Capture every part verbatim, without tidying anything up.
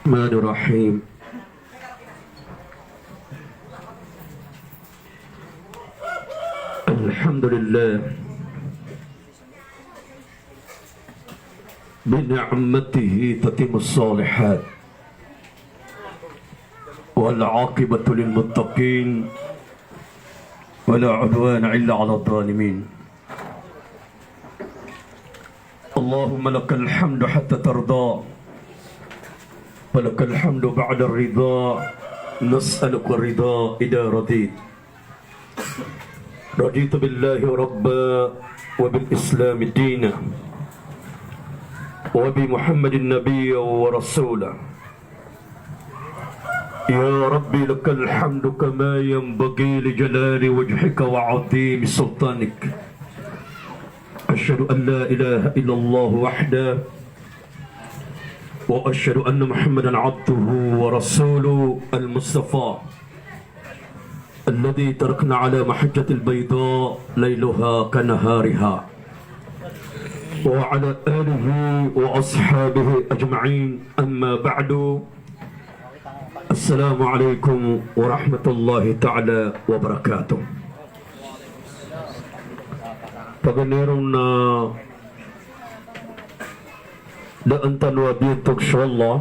الرحمن الرحيم. الحمد لله. بنعمته تتم الصالحات. والعاقبة للمتقين. ولا عدوان إلا على الظالمين. اللهم لك الحمد حتى ترضى، ولك الحمد بعد الرضا، نسألك الرضا إذا رضيت. رضيت بالله ربا، وبالإسلام دينا، وبمحمد نبيا ورسولا. يا ربي لك الحمد كما ينبغي لجلال وجهك وعظيم سلطانك. أشهد أن لا إله إلا الله وحده، وأشهد أن محمدا عبده ورسوله المصطفى الذي تركنا على محجة البيضاء ليلها كنهارها، وعلى آله وأصحابه أجمعين. أما بعد، السلام عليكم ورحمة الله تعالى وبركاته. Paganay ron na daan tano a biyantog so Allah,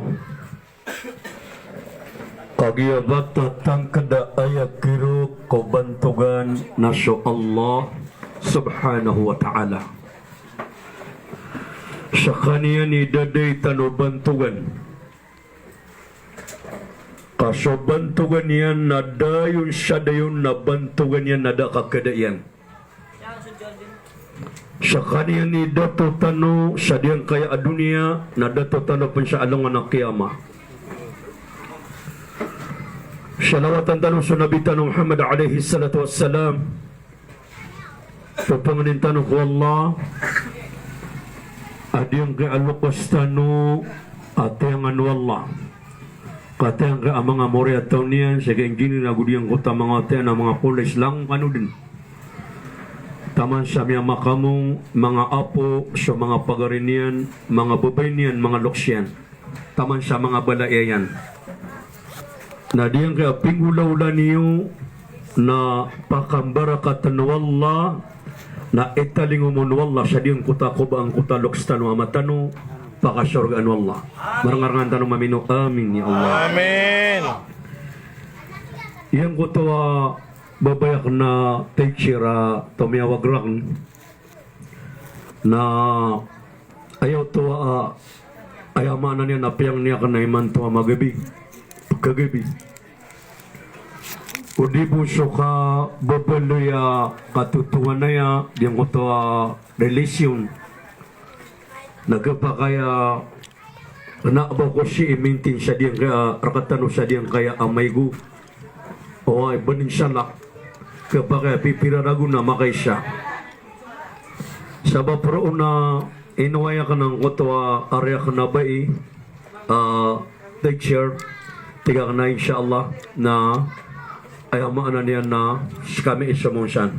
kagiya ba ta tangkd a aya kiro ko bantogan na so Allah subhanahu wa ta'ala. Skaniyan i da dai tano bantogan. Ka so bantogan iyan na dayon sa dayon na bantogan iyan na da a kakada iyan. Skaniyan i dato tano sa diyangkaya a doniya, na dato tano pn sa alongan a qiyamah. Salawatan tano so Nabi tano Muhammad alayhis salatu wassalam. Pphangnin tano ko Allah a diyangkaya a loks tano a tayangan o Allah. Ka tiyangkaya a manga moriyataw niyan, sii ki engineer ago diyangkoto a manga otiyan a manga polis, langon kano dn. Taman sa miyamakamong manga apo so manga pagari niyan, manga babay niyan, manga loks iyan. Taman sa manga bala iyan. Na diyangkaya a pinggolawla niyo na pakambarakatn o Allah, na italingoma on o Allah sa diyangkoto a kobang koto a loks tano a ama tano, pakasorgaan o Allah. Marangarangan tano mamino, amin ya Allah. Amin. Iyangkoto a babay akn a teacher a tomiyawag rakn na aya oto a, aya maana niyan na piyangni akn a imanto a magabi, pkhagabi. O di bo so kababaloy a katotowan aya diyangkoto a relasyon. Na khapakay a kna ba ko sii mintin sa diyangkaya, rktano sa diyangkaya a maigo. Oway, bn insha Allah. Khapakay a pipira ragon a makaisa. Sabap roo na ino aya kna angkoto a ari akn a bai, a, teacher, tig akn a insha Allah na aya maana niyan na skami i somong san.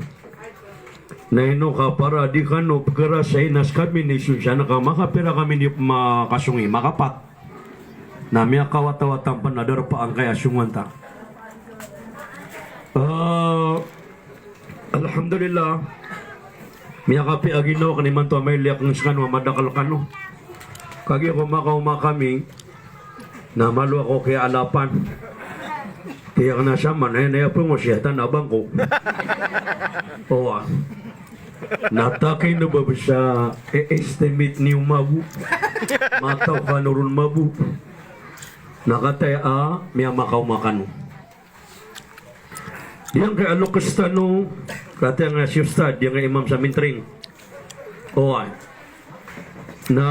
Na ino ka para di kano pkharasay na skami ni sonsan ka makapira kami di makasongi, makapat. Na miyakawatawatan pn a darpa angkaya songowan ta. Ah, Alhamdulillah. Miyakapiya a ginawa akn imanto a mailay akn skano a madakl kano. Kagiya ko makaoma kami, na malo ako kiyaalapan. Tiyak na saman, eh, na iya pngosiyatan a bangko. Owa. Na takay na ba bsa, eh, estimate niyo mabo. Mataw kano ron mabo. Na kataya a, miyamakaoma kano. Diyangkaya a loks tano, kataya nga si Ustad, diyangkaya imam sa Mintring. Oway. Na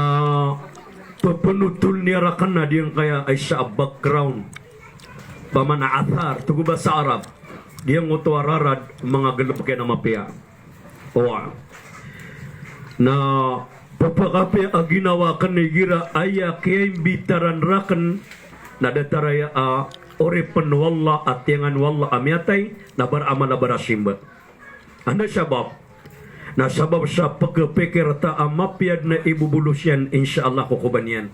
pphanothol niyan rakn a diyangkaya a isa a background. Pamana athar, togo basa Arab. Diyangkoto a rarad, manga galbk iyan a mapiya. Oway. Na pphakapiya a ginawa akn igira aya kiyaimbitaran rakn na datar aya a oripn o Allah a tiyangan o Allah a miyatay na baramal a barasimba. Anda sabap? Na sabap sa pkhapikir ta a mapiya dn a ibobolos iyan, insha Allah, ko koba niyan.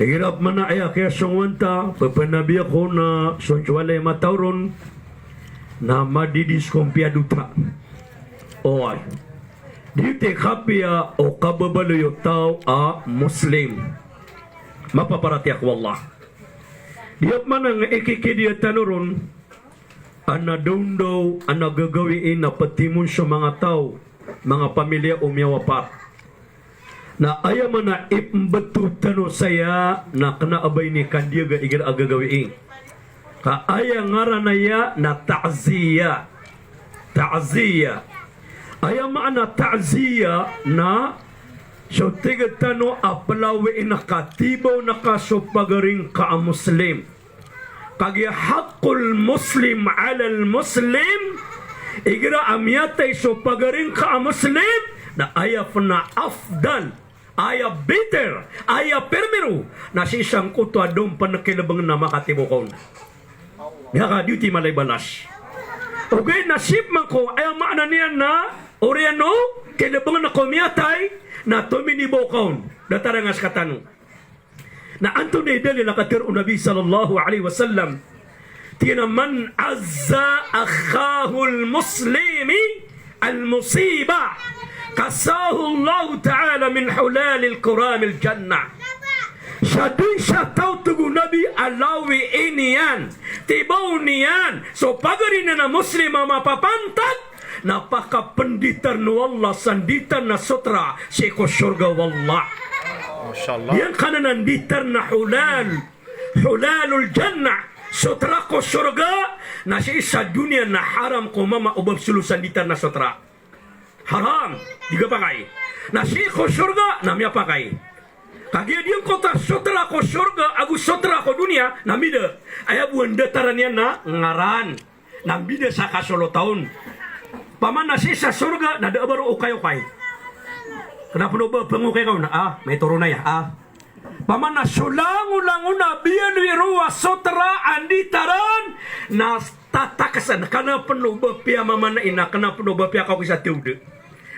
Igira pman a aya kiyasongowan ta, pphanabi ako na so ntso walay matao ron na madidis ko mpiyadosa. Oway. Di oto i kapiya o kababaloy o taw a Muslim. Mapaparatiyaya ko Allah. Di pman a ikikidiya tano ron, a na dawndaw a na gagawii na ptimon so manga taw, manga pamilya o miyawapat. Na aya maana i pmbtowan tano saya na kna a ba ini kandiyaga igira a gagawii. Ka aya ngaran aya na ta'ziya. Ta'ziya. Aya maana ta'ziya na so tig tano a plawii ngka, tibaw ngka so pagari ngka a Muslim. Kagiya haqqul muslim alal muslim, igira a miyatay so pagari ngka a Muslim, na aya pn a afdal, aya better, aya primero, na sii sangkoto a da on pn kilbngn a makatibaw ka on. Miyaka di oto i mala i balas. Ogaid na sii pman ko, aya maana niyan na oriyan o kilbngn ko miyatay, na tominibaw ka on. Datar a nga skatano. Na antonaa i dalil a katharo o Nabi sallallahu alaihi wasallam? Tig iyan a, "Man azza akhahul muslimi al-musiba, kasahullahu ta'ala min hulalil karamil jannah." Sa dn sa taw, tig o Nabi, a lawii niyan, tibaw niyan so pagari niyan a Muslim a mapapantag, na pakapnditarn o Allah sa nditarn a sotra sii ko sorga o Allah. Masha Allah. Giyangkanan a nditarn a hulal, hulalul jannah, sotra ko sorga, na sii sa doniya na haram ko mama o ba psolo sa nditarn a sotra. Haram, di kapakay. Na sii ko sorga na miyapakay. Kagiya giyangkoto a sotra ko sorga ago sotra ko doniya na mbida. Aya bo a ndataran iyan na ngaran. Na mbida sa kasolotan. Opama na sii sa sorga na da a ba roo okayokay. Kna pn o ba pngokay ka on, ah, maito ron aya, ah. Opama na so langolangon a biyaloy roo a sotra a nditaran na tataksan, kna pn o ba piyamamanai, na kna pn o ba piyakaokay sa tawda.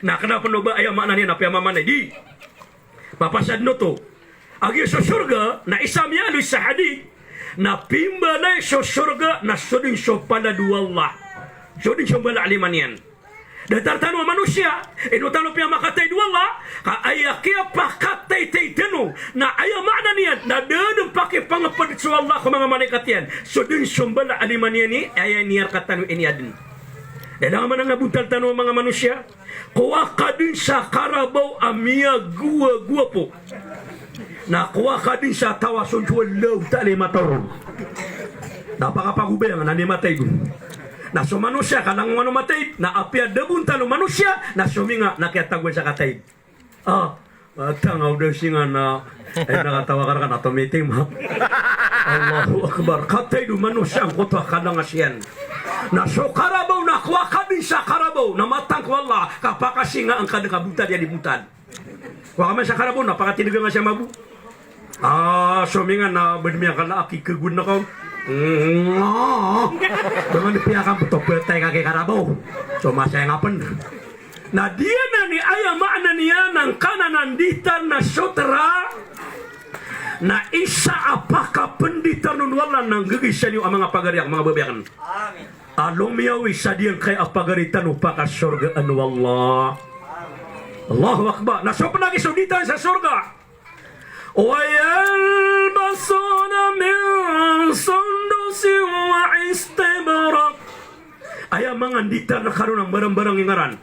Na kna pn o ba, aya maana niyan na piyamamanai, di. Papasadn oto. Agiya so sorga, na isa a miyaaloy sa hadith, na pimbalay so sorga na so dn so palad o Allah. So dn so mbala a lima niyan. Datar tano a manosiya, ino tano piyamakatayd o Allah, ka aya kiyapakataytay tano, na aya maana niyan, na da dn pakipangpd so Allah ko manga malaikat iyan. So dn so mbala a lima niyan i, aya ini a rk tano ini adn. Da dn a maana nga bontal tano a manga manosiya. Kowa ka dn sa karabaw a miyagowagowa po. Na kowa ka dn sa taw a so ntso a law ta a lima taw ron. Na pakapagobay angka na lima tayd on. Na so manosiya ka langon o matayd, na apiya da bontal o manosiya, na sominga na kiyatagoan sa katayd. Ah, ah, tanga o da singa na, eh, na katawa ka rka na tomitima. Allahu Akbar. Katayd o manosiya angkoto a kalangas iyan. Na so karabaw na kowa ka dn sa karabaw, na matang ko Allah, ka pakasinga angka dn ka bontal iyan i bontal. Kowa ka man sa karabaw, na pakatindga nga sa mabo. Ah, sominga na bad miyakala a kikagod na kaw. Mm, ah. Dengan piyakam to petay ka kikarabaw. So masaya nga pn. Na diyanan i aya maana niyan angkanan a nditarn a sotra. Na isa a pakapnditarn on o Allah na ngggisan iyo a manga pagari akn, manga babay akn. Amin. A lomiyawi sa diyangkaya a pagari tano pakasorgaan o Allah. Allahu Akbar. Na so pn a giya so nditarn sa sorga. Wa yalbasuna min sundusin wa istabraq. Aya manga nditarn kano na mbarangbarang i ngaran.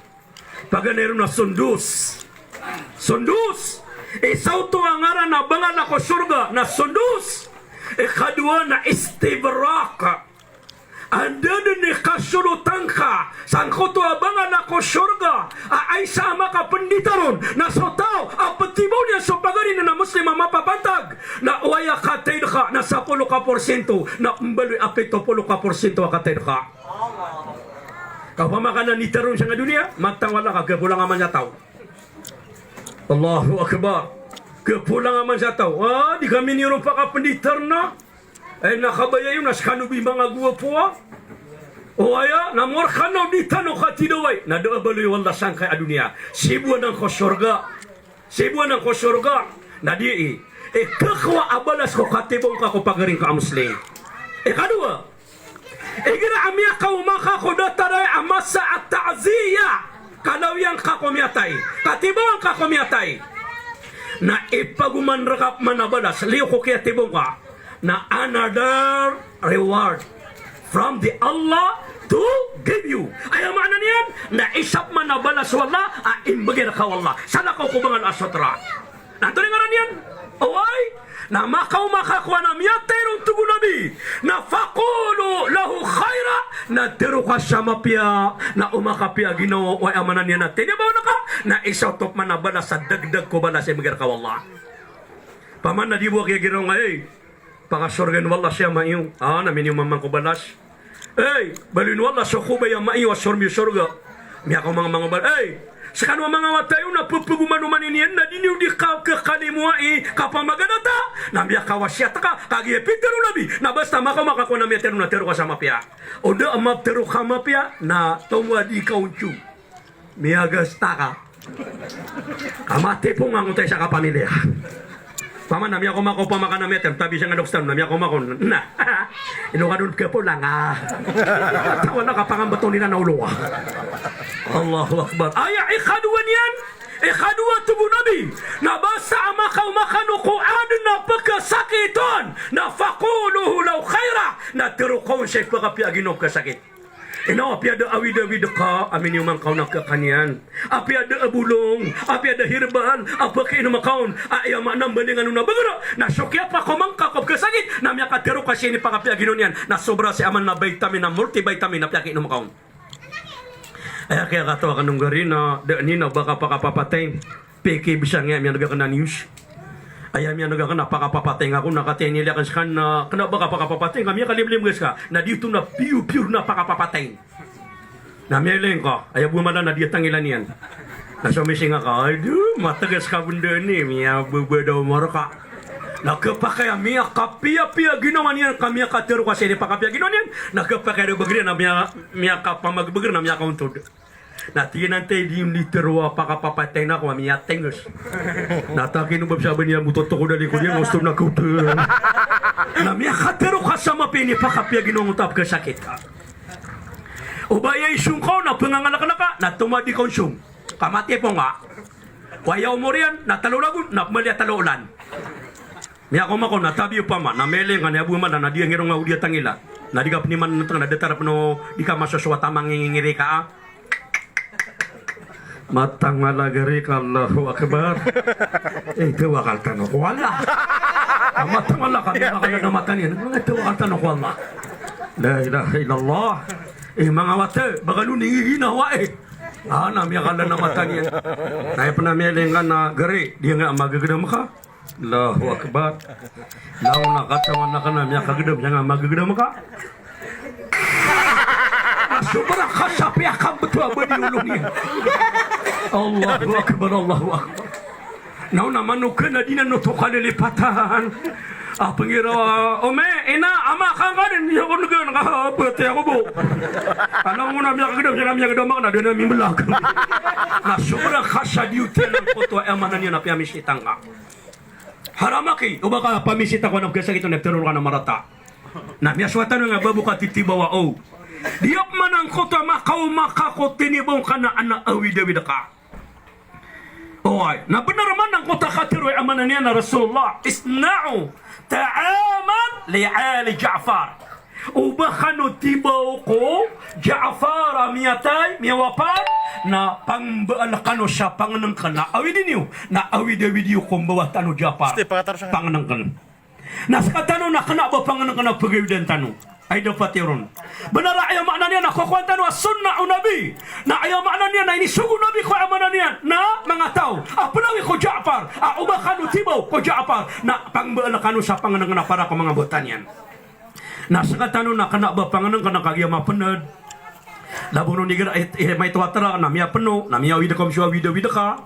Paganay ron a sundus. Sundus. Isa oto a ngaran a bangal ko sorga na sundus. Ikadowa na istabraq. Anda dn i kasolot angka sangkoto a bangal ko sorga a isa a makapnditarn on na so taw a ptibaw niyan so pagari niyan a Muslim a mapapantag, na o aya katayd ka na sapolo ka porsyento, na mbaloy a pito polo ka porsyento a katayd ka. Ka opama ka na nditarn on sangka doniya, matang o Allah ka gapolanga man sa taw. Allahu Akbar. Gapolanga man sa taw. Ah, di kami niyo ron pakapnditarn a. Ay, na kabaya iyo na skano bi manga gowapo a. O aya, na mor kano di tano katidaway. Na da a baloy o Allah sangkaya doniya. Siboan angko sorga. Siboan angko sorga. Na di i. Ikakowa a balas ko katibong ka ko pagari ngka a Muslim. Ikadowa, igira a miyakaoma ka ko datar a masa a ta'ziyah, kalawiyan ka ko miyatay, katibongan ka ko miyatay, na ipagoman rka pman a balas, liyo ko kiyatibong ka, na another reward from the Allah to give you. Aya maana niyan na isa pman a balas o Allah a imbgay rka o Allah. Salakaw ko bangal a sotra. Na antonaa i ngaran iyan? Oway, na makaoma ka kowan a miyatay ron, tig o Nabi, na faqulu lahu khaira, na tero ka sa mapiya, na o makapiya a ginawa, aya maana niyan na tinibaw ngka, na isa oto pman a balas a dagdag ko balas a imbgay rka o Allah. Paman na di bo kiyagira nga, ey, pakasorgaan o Allah si ama iyo. A, na miniyoman ko balas. Ey, baloyin o Allah so kobay a ama iyo a sormi o sorga. Miyakaoma nga manga bal-, ey, skano a manga wata iyo na pphagoman o maniniyan na di niyo di ka-, kakalimoai, kapamagadata, na miyakawasiyat ka, kagiya pitharo o Nabi, na basta makaoma ka kowan a miyatero na tero ka sa mapiya. O da a maptero ka mapiya, na tomo a di ka ontso. Miyagasta ka. Ka matipong angkoto a isa ka pamilya. Paman na miyakaoma ka opama ka na miyatay, tabi sa nga doktor na miyakaoma ka on. Na. Ino ka don kapolang a. Tawa na ka pangambaton iran a olo a. Allahu Akbar. Aya ikadowa niyan. Ikadowa, tig o Nabi, na basta a makaoma kano ko adn a pkhasakit on, na faqulu lahu khaira, na tero ka on sa ipkhapiya a ginawa o pkhasakit. Ino, apiya da awid-awid ka a miniyoman ka on a khakan iyan, apiya da a bolong, apiya da herbal a pkainom ka on, a aya maana mbalingan on a bgr, na so kiyapakaoma ngka ko pkhasakit na miyakatero ka sii pkhakapiya a ginawa niyan, na sobra sii aman na vitamin, na multivitamin a piyakainom ka on. Aya kiyakatoa akn o gari na da niyan a ba ka pakapapatay. Piki bisa nga miyaneg akn a news. Aya miyaneg akn a pakapapatay nga ako na kataya inilay akn ska na kna ba ka pakapapatay nga miyakalimlim ka ska. Na di oto na piyo-piyo na pakapapatay. Na miyailay ngka, aya bo mala na di a tangilan iyan. Na so mising aka, ado, matgas ka bo ndani, miyababa daw marka. Na khapakay a miyakapiya-piya ginawa niyan ka miyakatero ka sii pkhakapiya ginawa niyan. Na khapakay a da bgr iyan na miya-, miyakapamagbgr na miyakaontod. Na tig iyan a antai di, di tero a pakapapatay na ako a miyatengges. Na taki no ba bisa ba niyan bo totoko dali ko diyan, gusto na kawt. Na miyakatero ka sa mapiya i pkhakapiya ginawa ngka oto a pkhasakit ka. O ba aya isong ka on na pngangalk ka, na tomo a di ka on song. Ka matipong ka. Ko aya omor iyan, na talo ragon, na pmali a talo olan. Miyakaoma ka on na tabi opama, na miyailay ngka na aya bo mala na di a ngirong a o di a tangila. Na di ka pn iman na tanga na datar pn o di ka masosowat a mangingiri ka a. Matang mala gari ka, Allahu Akbar. Eh, tawakal tano ko Allah. Ah, matang mala ka, miyakala na mata niyan. Eh, tawakal tano ko Allah. La ilaha illallah. Eh, manga wata, ba kano ningiginawa, eh. Ah, na miyakala na mata niyan. Na aya pn a miyailay ngka na gari, di nga magagdam ka. Allahu Akbar. Na o na katawan akn a miyakagdam, siya nga magagdam ka. Na sobra ka sa piyakambto a ba di olo niyan. Allahu Akbar, Allahu Akbar. Na o na manokan a di na noto kalilipatan. A pnggiraw a, ome, ina, ama, ka ngka dn, iya ko ngan, ka, pati ako bo. Alam mo na miyakagdam, siya na miyakagdam ka na, di na mimbelag. Na sobra ka sa di oto iyan angkoto a aya maana niyan na piyamisita ngka. Haramaki, o ba ka pamisita ko anak, pkhasakit on, na ptero ka na marata. Na miyasowa tano nga ba bo ka titibawa o. Di a pman angkoto a makaoma ka ko tinibaw ngka na ana awid-awid ka. Oway, na bnar man angkoto a katero a aya maana niyan a Rasulullah, "Isna'u ta'aman li ali Ja'far." O ba kano tibaw ko Ja'far a miyatay, miyawapat, na pangmbaal kano sa pangnngkn, na awidi niyo, na awid-awid iyo ko mbawataan o Ja'far. Pangnngkn. Na skatano na kna ba pangnngkn a pgawidan tano. Ay da pati ron. Bnar a aya maana niyan na kokowan tano a sunnah o Nabi. Na aya maana niyan na inisogo o Nabi ko aya maana niyan na manga taw a plawi ko Ja'far. A o ba kano tibaw ko Ja'far na pangmbaal kano sa pangnngkn a para ko manga bawata niyan. Na skatano na kna ba pangnngkn a kagiya mapnd. Labo no nigira, eh, eh, maito a trak, na miyapno, na miyawid ko mso awid-awid ka.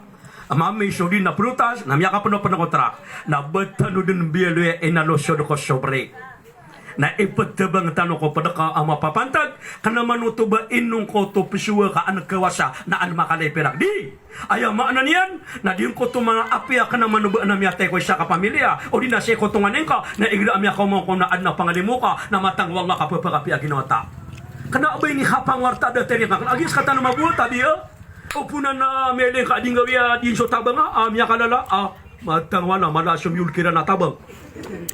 Ama mi sodin na prutas, na miyakapno-pno ko trak. Na ba tano dn biyaloy a inalosod ko sobre. Na iptabang tano ko pd ka a mapapantag, kna man oto ba inong ko oto psowa ka an kawasa na an makalay pirak. Di! Aya maana niyan, na di ngkoto manga apiya kna man o ba na miyatay ko isa ka pamilya, odi na sii ko tonganay ngka, na igira a miyakaoma ngka on na adn a pangalimo ka, na matang o Allah ka pphakapiya ginawa ta. Kna o ba ini kapangowarta a da tari ngka, kna agi skatano mabota, di, eh? O pn a miyailay ngka a di nggawi a di so tabang a, a miyakalala a, matang o Allah, mala so miyolog kiran a tabang.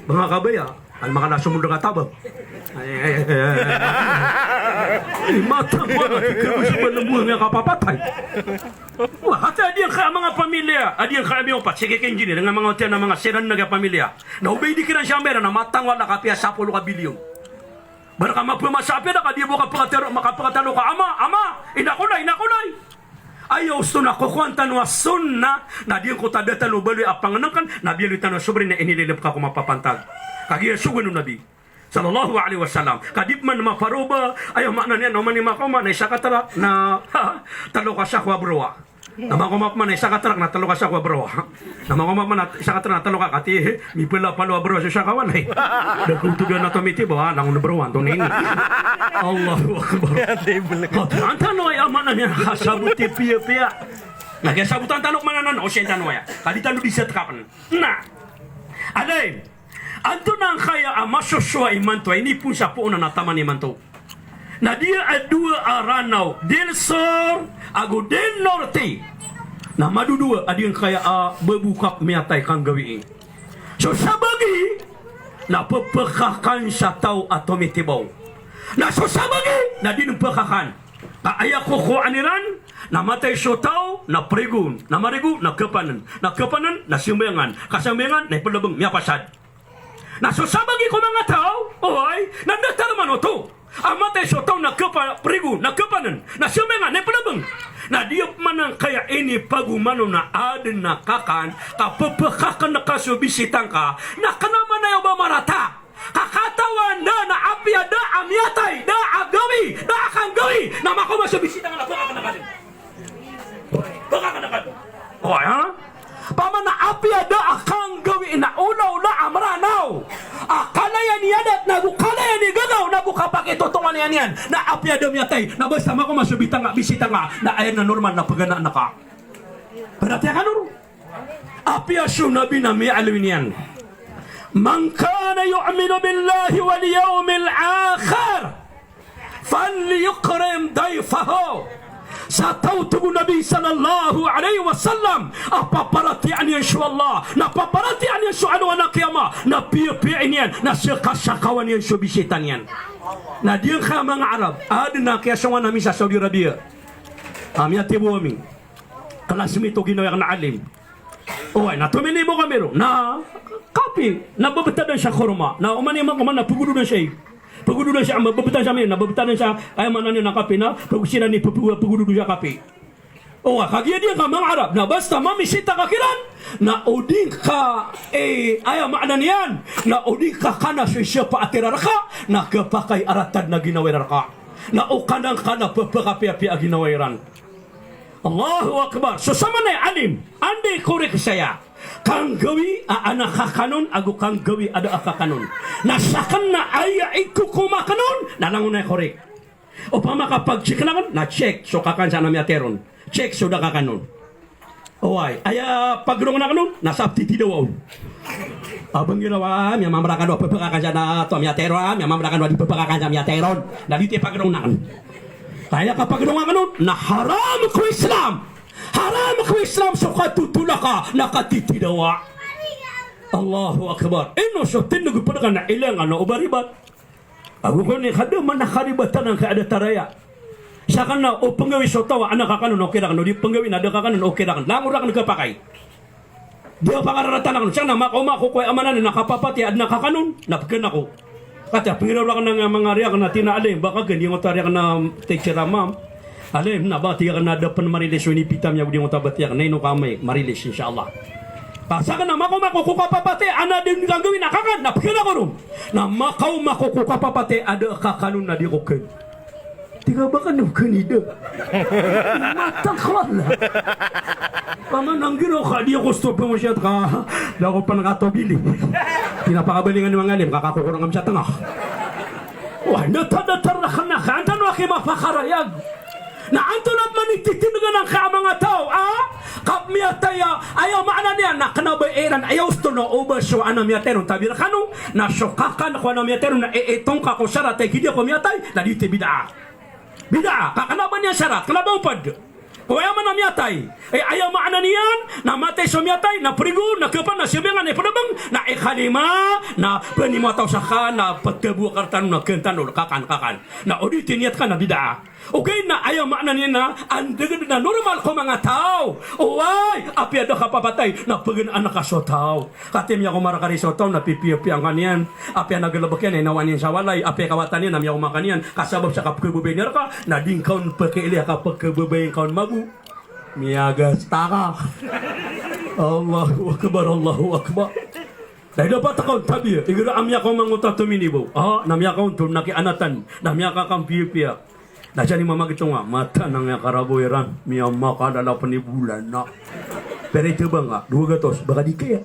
Manga kabaya, an makala so miyolog a tabang. Ay, ay, ay, ay, ay. Ay, matang o Allah, di ka so ba nmbuwang a kapapatay. Wa, hata a di ngka a manga pamilya, a di ngka a miyopat, sii ki engineer, nga manga otiyan a manga siran na ka pamilya. Na o ba di kiran siya mera, na matang o Allah, kapiya sapolo ka bilyon. Ba rka mapmasa a pirak a di bo kapakataro, makapakataro ka, ama, ama, inakolay, inakolay. Aya osto na kokowan tano a sunnah, na di ngkoto a da tano baloy a pangnngkn, na biyaloy tano a sobri na inililip ka ko mapapantag. Kagiya sogoan o Nabi sallallahu alaihi wasallam. Ka di pman maparoba, aya maana niyan, na oman i makaoma na isa ka trak na tlo ka sako a browa. Na makaoma pman na isa ka trak na tlo ka sako a browa. Na makaoma pman na isa ka trak na tlo ka, kati, mipalapalo a browa so sakawan, ay. Da ko togan a tomitibaw, a, langon a browa, antonaa ini. Allahu Akbar. Kataan tano aya maana niyan, kasaboti piyapiya. Na kiyasabotan tano pman anan, o siyan tano aya. Ka di tano di sat kapn. Na. Aday. Antonaa angkaya a masosowa imanto a inipoon sa poon a taman imanto? Na di a dowa a Ranaw, Del Sur ago Del Norte, na madodowa a di angkaya a babo kapmiyatay kanggawii. So sabagi na pphakakan sa taw a tomitibaw. Na so sabagi na di dn pkakan. Ka aya kokowaan iran, na matay so taw na prigon, na marigo na kapann, na kapann na sambayangan, ka sambayangan na iplbng, miyapasad. Na so sabagi ko manga taw, oway, na datar man oto a matay so taw na kapa-, prigon, na kapann, na sambayangan, na iplbng. Na di pman angkaya inipagoman on na adn a kakan, ka pphakakan ka so bisita ngka, na kna man aya o ba marata. Ka katawan da na apiya da a miyatay, da a gawii, da a kanggawii, na makaoma so bisita ngka na pakakan ka dn. Pakakan ka dn. Oway, ha? Pamana apiya da a kanggawii na olaola a Mranaw a kalayan i adat, nago kalayan i gagaw, nago kapakitotongan iyan iyan, na apiya da miyatay, na basta makaoma so bita ngka, bisita ngka, na aya na normal na pganaan ka. Perhatian ka dn. Apiya so Nabi na miyaaloy niyan, "Man kana yu'minu billahi wal yawmil akhir, falyukrim dayfahu." Sa taw, tig o Nabi sallallahu alaihi wasallam, a paparatiyayaan iyan so Allah, na paparatiyayaan iyan so alongan a kiyama, na piyapiya niyan, na sakasakawan iyan so bisita niyan. Na di angkaya manga Arab, adn a kiyasongan ami sa Saudi Arabia. Ami a tibo ami. Classmate o ginawa akn a alim. Oway, na tominibo kami ron. Na kapi, na babtadan sa korma. Na oman i makaoma na pagododan sa i. Pagododan sa, babtadan sa mi, na babtadan sa, aya maana niyan na kapi na, pagosiran i papago-, pagododan sa kapi. Oway, kagiya di angka manga Arab, na basta mamisita ka kiran, na o di ngka, eh, aya maana niyan, na o di ngka kana so isa pa a tira rka, na kapakay a ratad na ginawa iran rka. Na o kana ngka na pphakapiyapiya a ginawa iran. Allahu Akbar. So samanaya alim, anda i korek saya? Kanggawii a adn a kakan on ago kanggawii a da a kakan on. Na sakn na aya i kokomakn on na langon a korek. Opama ka pag-check akn, na check so kakan sa na miyatay ron. Check so da kakan on. Oway, aya pagrong akn on, na sa ptitidawa on. A bangiraw a miyamamra kano a pphakakan sa na to miyatay ron, a miyamamra kano a di pphakakan sa miyatay ron. Na di ti pagrong akn. Aya kapagrong akn on, na haram ko Islam. Haram ko Islam so katotolaka na katitidawa. Allahu Akbar. Ino so tindg pd ka na ilang ano o ba ribat. Ago kon i kada man a karibatan angkaya da taraya. Sakn na o pnggawi so taw a adn a kakan on, okay rakn, o di pnggawi na da kakan on, okay rakn. Langon rakn kapakay. Di a pangararatan akn, siyang na makaoma ko ko aya maana niyan na kapapatay a adn a kakan on, na pkn ako. Kati a pngiraw rakn a manga riyak na tina alim, ba ka gn di ngoto a riyak na teacher a mam. Alim, na ba tiyak na da pn marilis o inipita miya ko di ngoto a ba tiyak, na ino ka amay marilis, insha Allah. Ka sakn na makaoma ko ko kapapatay a adn a di kanggawii na kakan, na pkn ako ron. Na makaoma ko ko kapapatay a da a kakan on na di ko kn. Tig a ba kano kn i da. Matang ko Allah. Paman anggiraw ka di ako stop mo siya ka. Da ko pn katobili. Pinapakabalingan o manga alim, kakakokorang kami sa tanga. Wa, na tadatar na kena ka, antonaa i mapakarayag? Na antonaa man i titindegen angkai a manga taw a kapmiyatay a, aya maana niyan na kena ba iran, aya osto na o ba so ana miyatay ron tabi rekano, na so kakan ko ana miyatay ron na iitong ka ko sarat a igira ko miyatay, na di ti bid'ah. Bid'ah, ka kena ba niyan sarat, kena ba oped. Ko aya maana miyatay. Eh, aya maana niyan, na matay so miyatay, na perigo, na kepan, na sebengan, na ipedebeng, na ikalima, na penimo a taw saka, na petebo a kartano, na kentano, kakan, kakan. Na o di tiniyat ka na bid'ah. Ogaid na aya maana niyan na, andeged na normal ko manga taw. Oway, apiya da kapapatay, na pegenaan ka so taw. Katii miyakomar ka di so taw na pipiyapiya ngka niyan. Apiya na galebek iyan, inawa niyan sa walay. Apiya kawatan iyan na miyaoma ka niyan. Ka sabap sa kapekebebay niyan reka, na di ngka on pekeilay a kapekebebay ngka on mabo. Miyagasta ka. Allahu Akbar, Allahu Akbar. Na ida pat ka on tabiya. Igira a miyakaoma ngka oto a tominibo. Ah, na miyakaon to, na kianatan. Na miyakakampiyapiya. Na siya ni mamagetonga, mataan a karabo iran, miyamakalala pen i bolan na. Pira i tebang ka, dowa gatos, baka di kaya.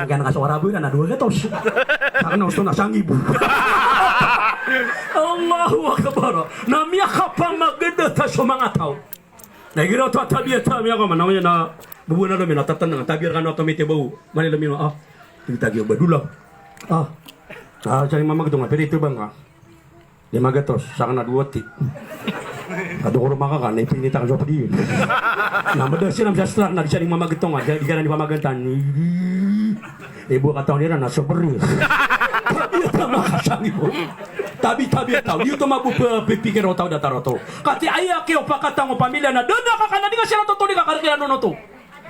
Kaya ka so karabo iran na dowa gatos. Sakana osto na sangibo. Allahu Akbar. Na miyakapamageda ta so manga taw. Na igira oto a tabiya ta miyakaoma, na miyana, bubuan a lomi na tatan nga, tabiya rekano a tomitibo. Mali lomi na, ah. Tig tagi o ba dola. Ah. Ah, siya ni mamagetonga, pira i tebang ka. Lima gatos, sakana dowa ti. Kado ko roma ka ka, na ipinita ka so pedi. Na meda siran sa strak, na di siran i mamagetonga, di siran i pamagentan. Ibo a katawan iran na so beri. Tabiya ta makasangibo. Tabi, tabiya taw. Di oto mabo pe-, pipikir o taw datar oto. Katii aya kiyo pakatan o pamilya na dana ka ka na di ka siran totoli ka karekiran on oto.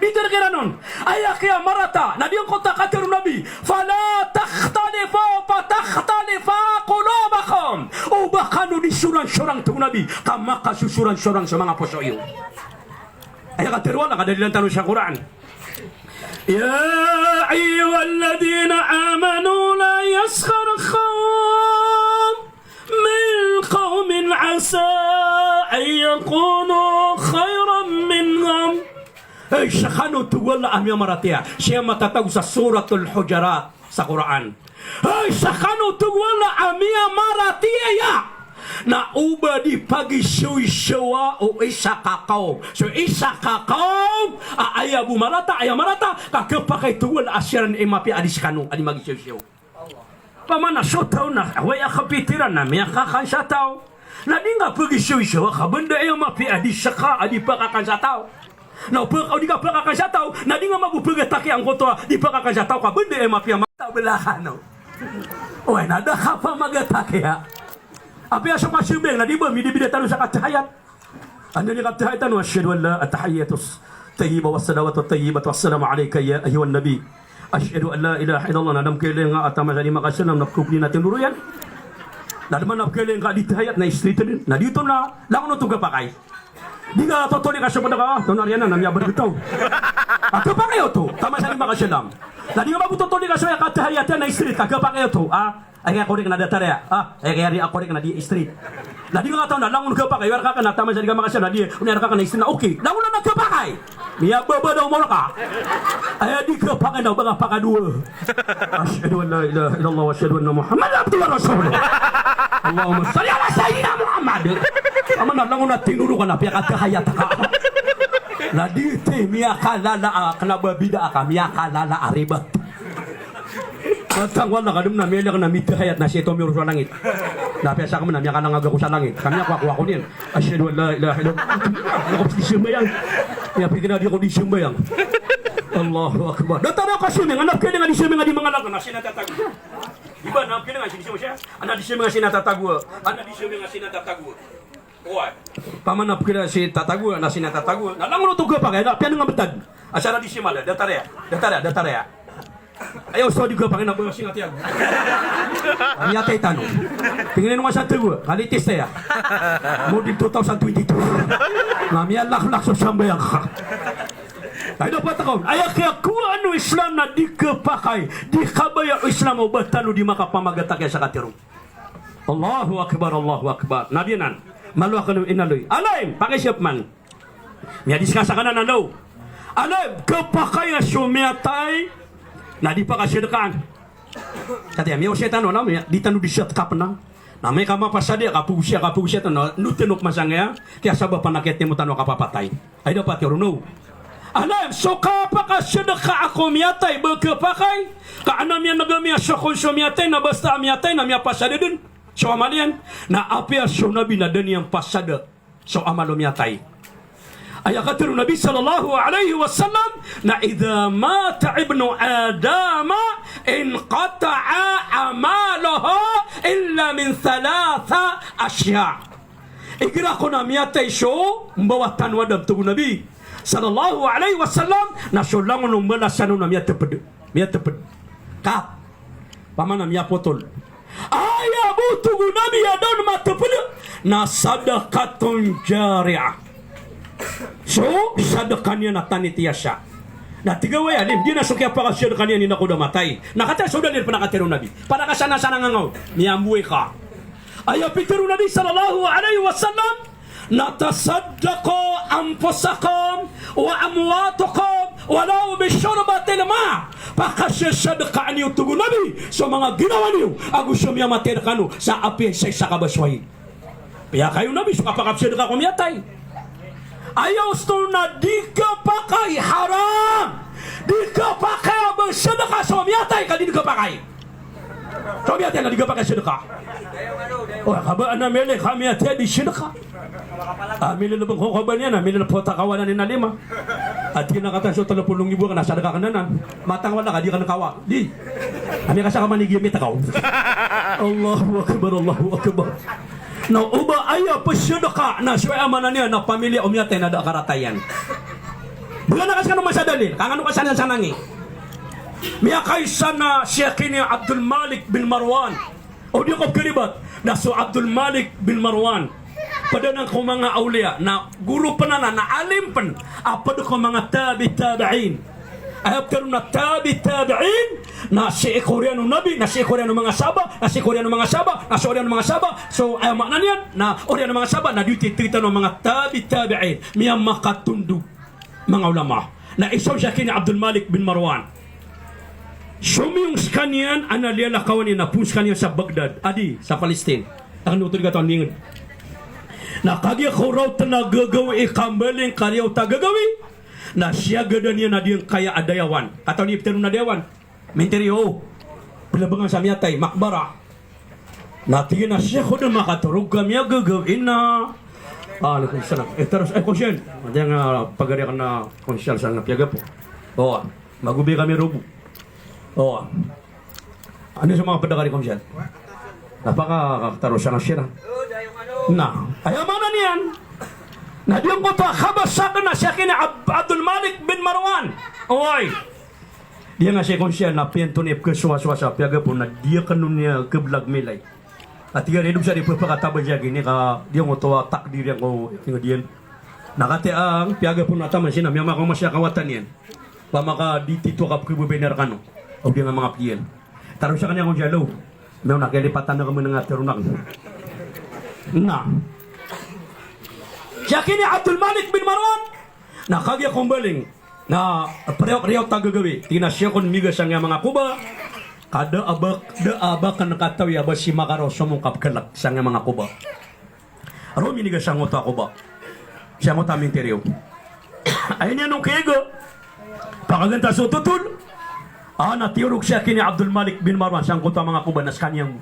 Biter kiran on. Aya kiyamarata, na di angkoto a katero o Nabi, "Fala takhtalifu, fa takhtalifa qulubakum." O ba kano di soransorang, tig o Nabi, ka makasosoransorang so manga poso iyo. Aya katero o Allah, kadalilan tano sa Qur'an. Ya ayyuhalladhina amanu la yaskhar qawmun min qawmin asa an yakunu khayran minhum. Hay, sekano, tig o Allah, a miyamaratiyaya. Sii a matatago sa Suratul Hujurat sa Qur'an. Hay, sekano, tig o Allah, a miyamaratiyaya, na o ba di pagisoisowa o isa ka kawm. So isa ka kawm a aya bo marata, aya marata, ka kepakay, tig o Allah, a siran i mapiya a di sekano a di magisoisowa. Pamana so taw na, oway, a kapitiran na miyakakan sa taw. Na di nga pagisoisowa ka ba nda aya mapiya a di seka a di pakakan sa taw. Na o paka-, o di ka pakakan sa taw, na di nga mabo pagataki angkoto a di pakakan sa taw ka ba nda aya mapiya ma-, taw belakan o. Oway, na da ka pamagataki a. Apiya so kasambayang na di ba midibida tano sa katahiyat. Anda niyan katahiyat tano, asyhadu an la, at-tahiyatus tayyibah was salawatut tayyibah, assalamu alayka ya ayyuhan nabi. Asyhadu an la ilaha illallah, na da makailay nga a taman sa di makasalam na pekopli na tindoro iyan. Na da man a pekailay nga di tahiyat na straight den. Na di oto na langon oto kapakay. Di nga totoli ka so ped ka, ah, tonariyan na miyabergetaw. Ah, kapakay oto, taman sa di makasalam. Na di nga mabo totoli ka so aya katahiyat iyan na straight ka, kapakay oto, ah. Aya korek na datar aya. Ah, aya kaya di a korek na di straight. Na di nga taw na langon kapakay, aya reka ka na taman sa di ka makasalam na di, aya reka ka na straight na okay. Langon na kapakay. Miyababa da o moro ka. Aya di kapakay na o ba ka pakadowa. Asyhadu an la ilaha illallah wa asyhadu anna Muhammadan abduhu wa rasuluh. Allahumma salli ala sayyidina Muhammad. Aman na langon na tindoro ka na piyakatahiyat ka. Na di ti miyakalala a, kena ba bida ka, miyakalala a ribat. Matang wala ka dem na miyailay ka na mitahiyat na sii tomiyor so langit. Na apiya sakn na miyakalangag ako sa langit. Ka miyakowa-kowa ako niyan. Asyhadu an la ilaha illallah. Ako di sambayang. Miyapikir a di ako di sambayang. Allahu Akbar. Datar ako a sambayang. Ana pekhailay nga di sambayang a di mangalangka na sii na tatago. Di ba, ana pekhailay nga sii di sambayang. Ana di sambayang sii na tatago. Ana di sambayang sii na tatago. Oway. Pamana pekhailay sii tatago, na sii na tatago. Na langon oto kapakay, na piyanengambetad. Asar a di simala, datar aya. Datar aya, datar aya. Aya osto a di kapakay na ba sii nga tiyago. Miyatay tano. Tingnan mo nga sa tago, ka latest aya. Model two thousand twenty-two. Na miyalaklak so sambayang ka. Ay, dapat ako. Aya kiyakowaan o Islam na di kapakay. Di kabaya o Islam o ba tano di makapamagataki sa katero. Allahu Akbar, Allahu Akbar. Na di anan. Malo aken o inaloy. Alim, pakisiyap man. Miyadiska sakanan aloy. Alim, kapakay a so miyatay na di pakasadkaan. Katiya, miyaosay tano, na miya-, di tano di sadka pena. Na amay ka mapasad iyan, kapogosiya, kapogosiya tano, na noteno ko masangkaya, kiyasabap a na kiyatimo tano a kapapatay. Ay dapat iyo ron, no? Alam, so kapakasadka ko miyatay, ba khapakay, ka an a miyaneg ami a so kon so miyatay, na basta a miyatay, na miyapasad dn so amal iyan. Na apiya so Nabi na da niyan pasad so amal o miyatay. Aya katharo o Nabi sallallahu alaihi wasallam na, "Idha mata ibnu Adama inqata'a amaluhu illa min thalatha ashya." Igira kon a miyatay so mbawataan o Adam, tig o Nabi sallallahu alaihi wasallam, na so langon o mbalasan on na miyatpd. Miyatpd. Ka, pamana miyapotol. Aya bo, tig o Nabi, a da on matpd na sadaqatun jariyah. So sadka niyan a tanitiyasa. Na tig a wai alim, di na so kiyapakasadka niyan ina ko da matay. Na katii so dalil pn a katharo o Nabi. Para ka sana-sana nga ngaw, miyamboy ka. Aya pitharo o Nabi sallallahu alaihi wasallam, na tasaddaqu anfusakum wa amwatakum walau bi shurbatil ma. Pakasasadkaan iyo, tig o Nabi, so manga ginawa niyo ago so miyamatay rkano sa apiya isa-isa ka baso ai. Piyakay o Nabi so kapakasadka ko miyatay. Aya osto na di khapakay, haram. Di khapakay a ba sadka so miyatay ka di khapakay. Tig o miyatay na di khapakay sadka. O, kaba ana mili ka miyatay di sadka. A, mili lbng ko kaba niyan, a, mili lbng ko ta kawanan iyan a lima. A tig iyan a katii so tlo polo nggibo ka na sadka ka anan. Matang wala ka di ka kawa. Di. Ami ka sa ka manigi a mitkaw. Allahu Akbar, Allahu Akbar. Na oba aya psadka na so aya maana niyan na pamiliya o miyatay na da a karata iyan. Bgan ka skano masa dalil, ka ngano ka sana-sanangi. Miyakaisa na si akn i Abdul Malik bin Marwan. O di ako pkaribat, na so Abdul Malik bin Marwan, pd anan ko manga awliya, na goro pn anan, na alim pn, a pd ko manga tabi tabi'in. Aya ptharoon a tabi tabi'in, na sii ko oriyan o Nabi, na sii ko oriyan o manga sahaba, na sii ko oriyan o manga sahaba, na so oriyan o manga sahaba, so aya maana niyan, na oriyan o manga sahaba, na di oto i tig tano a manga tabi tabi'in, miyamakatondog manga ulama. Na isa on si akn i Abdul Malik bin Marwan. Somiyong skaniyan a na liyalakawan iyan a poon skaniyan sa Baghdad, a di sa Palestine. Akn oto di katawan ingd. Na kagiya ko raot na gagawii, kambaling ka riyaot a gagawii, na siyagadan iyan a diyangkaya a dayawan. Katawan i ptharoon a dayawan? Mintiriyo. Plbngan sa miyatay, makbara. Na tig iyan a, "Sheikh, o da makatorog kami a gagawii na." Alaikum salam. Eh, taros, eh, konsyan. Ati nga pagari ka na konsyan sa nga piyagapo. O, magobi kami robo. O. Ano sa manga pagari konsyan? Na pakakataros sa nga siran. Na, aya maana niyan. Na diyangkoto a kabasa ka na si akn i Ab-, Abdul Malik bin Marwan. Oway. Di nga sii konsyan na piyanto niyan pkhasowasowa sa piyagapo na di akn on niyan khablag milay. Ati gari dog sa di pphakatabad sa gini ka di ngoto a takdir iyan ko ingd iyan. Na katii a piyagapo na taman sii na miyamakaoma sa kawatan iyan. Pamaka di tito ka pkhababayaan rkano. O di nga manga piyan. Taros sa kaniyan ko jalo. Miyaona kalipatan na kami nga tharoon akn. Na. Si akn i Abdul Malik bin Marwan. Na kagiya ko mbaling. Na priyaw, priyaw ta gagawii. Tig iyan a sii ko miniga sangkaya manga koba. Ka da a ba, da a ba akn katawi a ba sii makaraw somong ka pkhalk sangkaya manga koba. Roo miniga sangkoto a koba. Sangkoto a mintiriyo. Aya niyan on kiyaga. Pakagantas o totol. A na tiyorog si akn i Abdul Malik bin Marwan sangkoto a manga koba na skaniyan.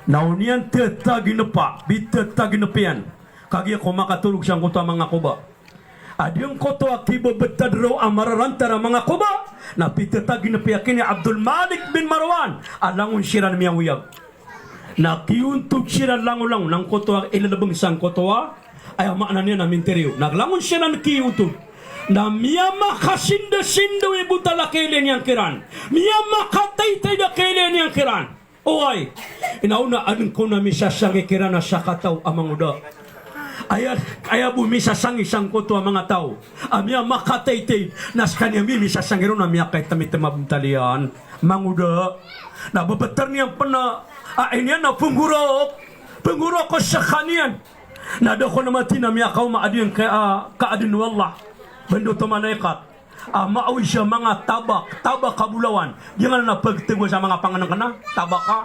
Na o niyan tataginpa, pitataginp iyan. Kagiya ko makatorog sangkoto a manga koba. A diyangkoto a kibabtad roo a mararantad a manga koba, na pitataginp i akn i Abdul Malik bin Marwan, a langon siran miyaoyag. Na kiyontod siran langolangon, na angkoto a ilblbng sangkoto a, aya maana niyan na mintiriyo. Na langon siran kiyontod. Na miyamakasindasindaw i bontal a kailay niyan kiran. Miyamakataytayd a kailay niyan kiran. Oway, inaona adn ko na misasangi kiran a sakataw a mangoda. Aya, aya bo misasangi sangkoto a manga taw a miyamakataytayd na skaniyan mi misasangi ron a miyakaitmitm a bontal iyan. Mangoda. Na bbtr iyan pn a, a iniyan na pnggorok. Pnggorok ko skaniyan. Na da ko na mati na miyakaoma a diyangkaya a kaadn o Allah. Bndot o malaikat. A maawid sa manga tabak, tabak a bolawan. Di nga na pagtego sa manga pangenengken a tabak a.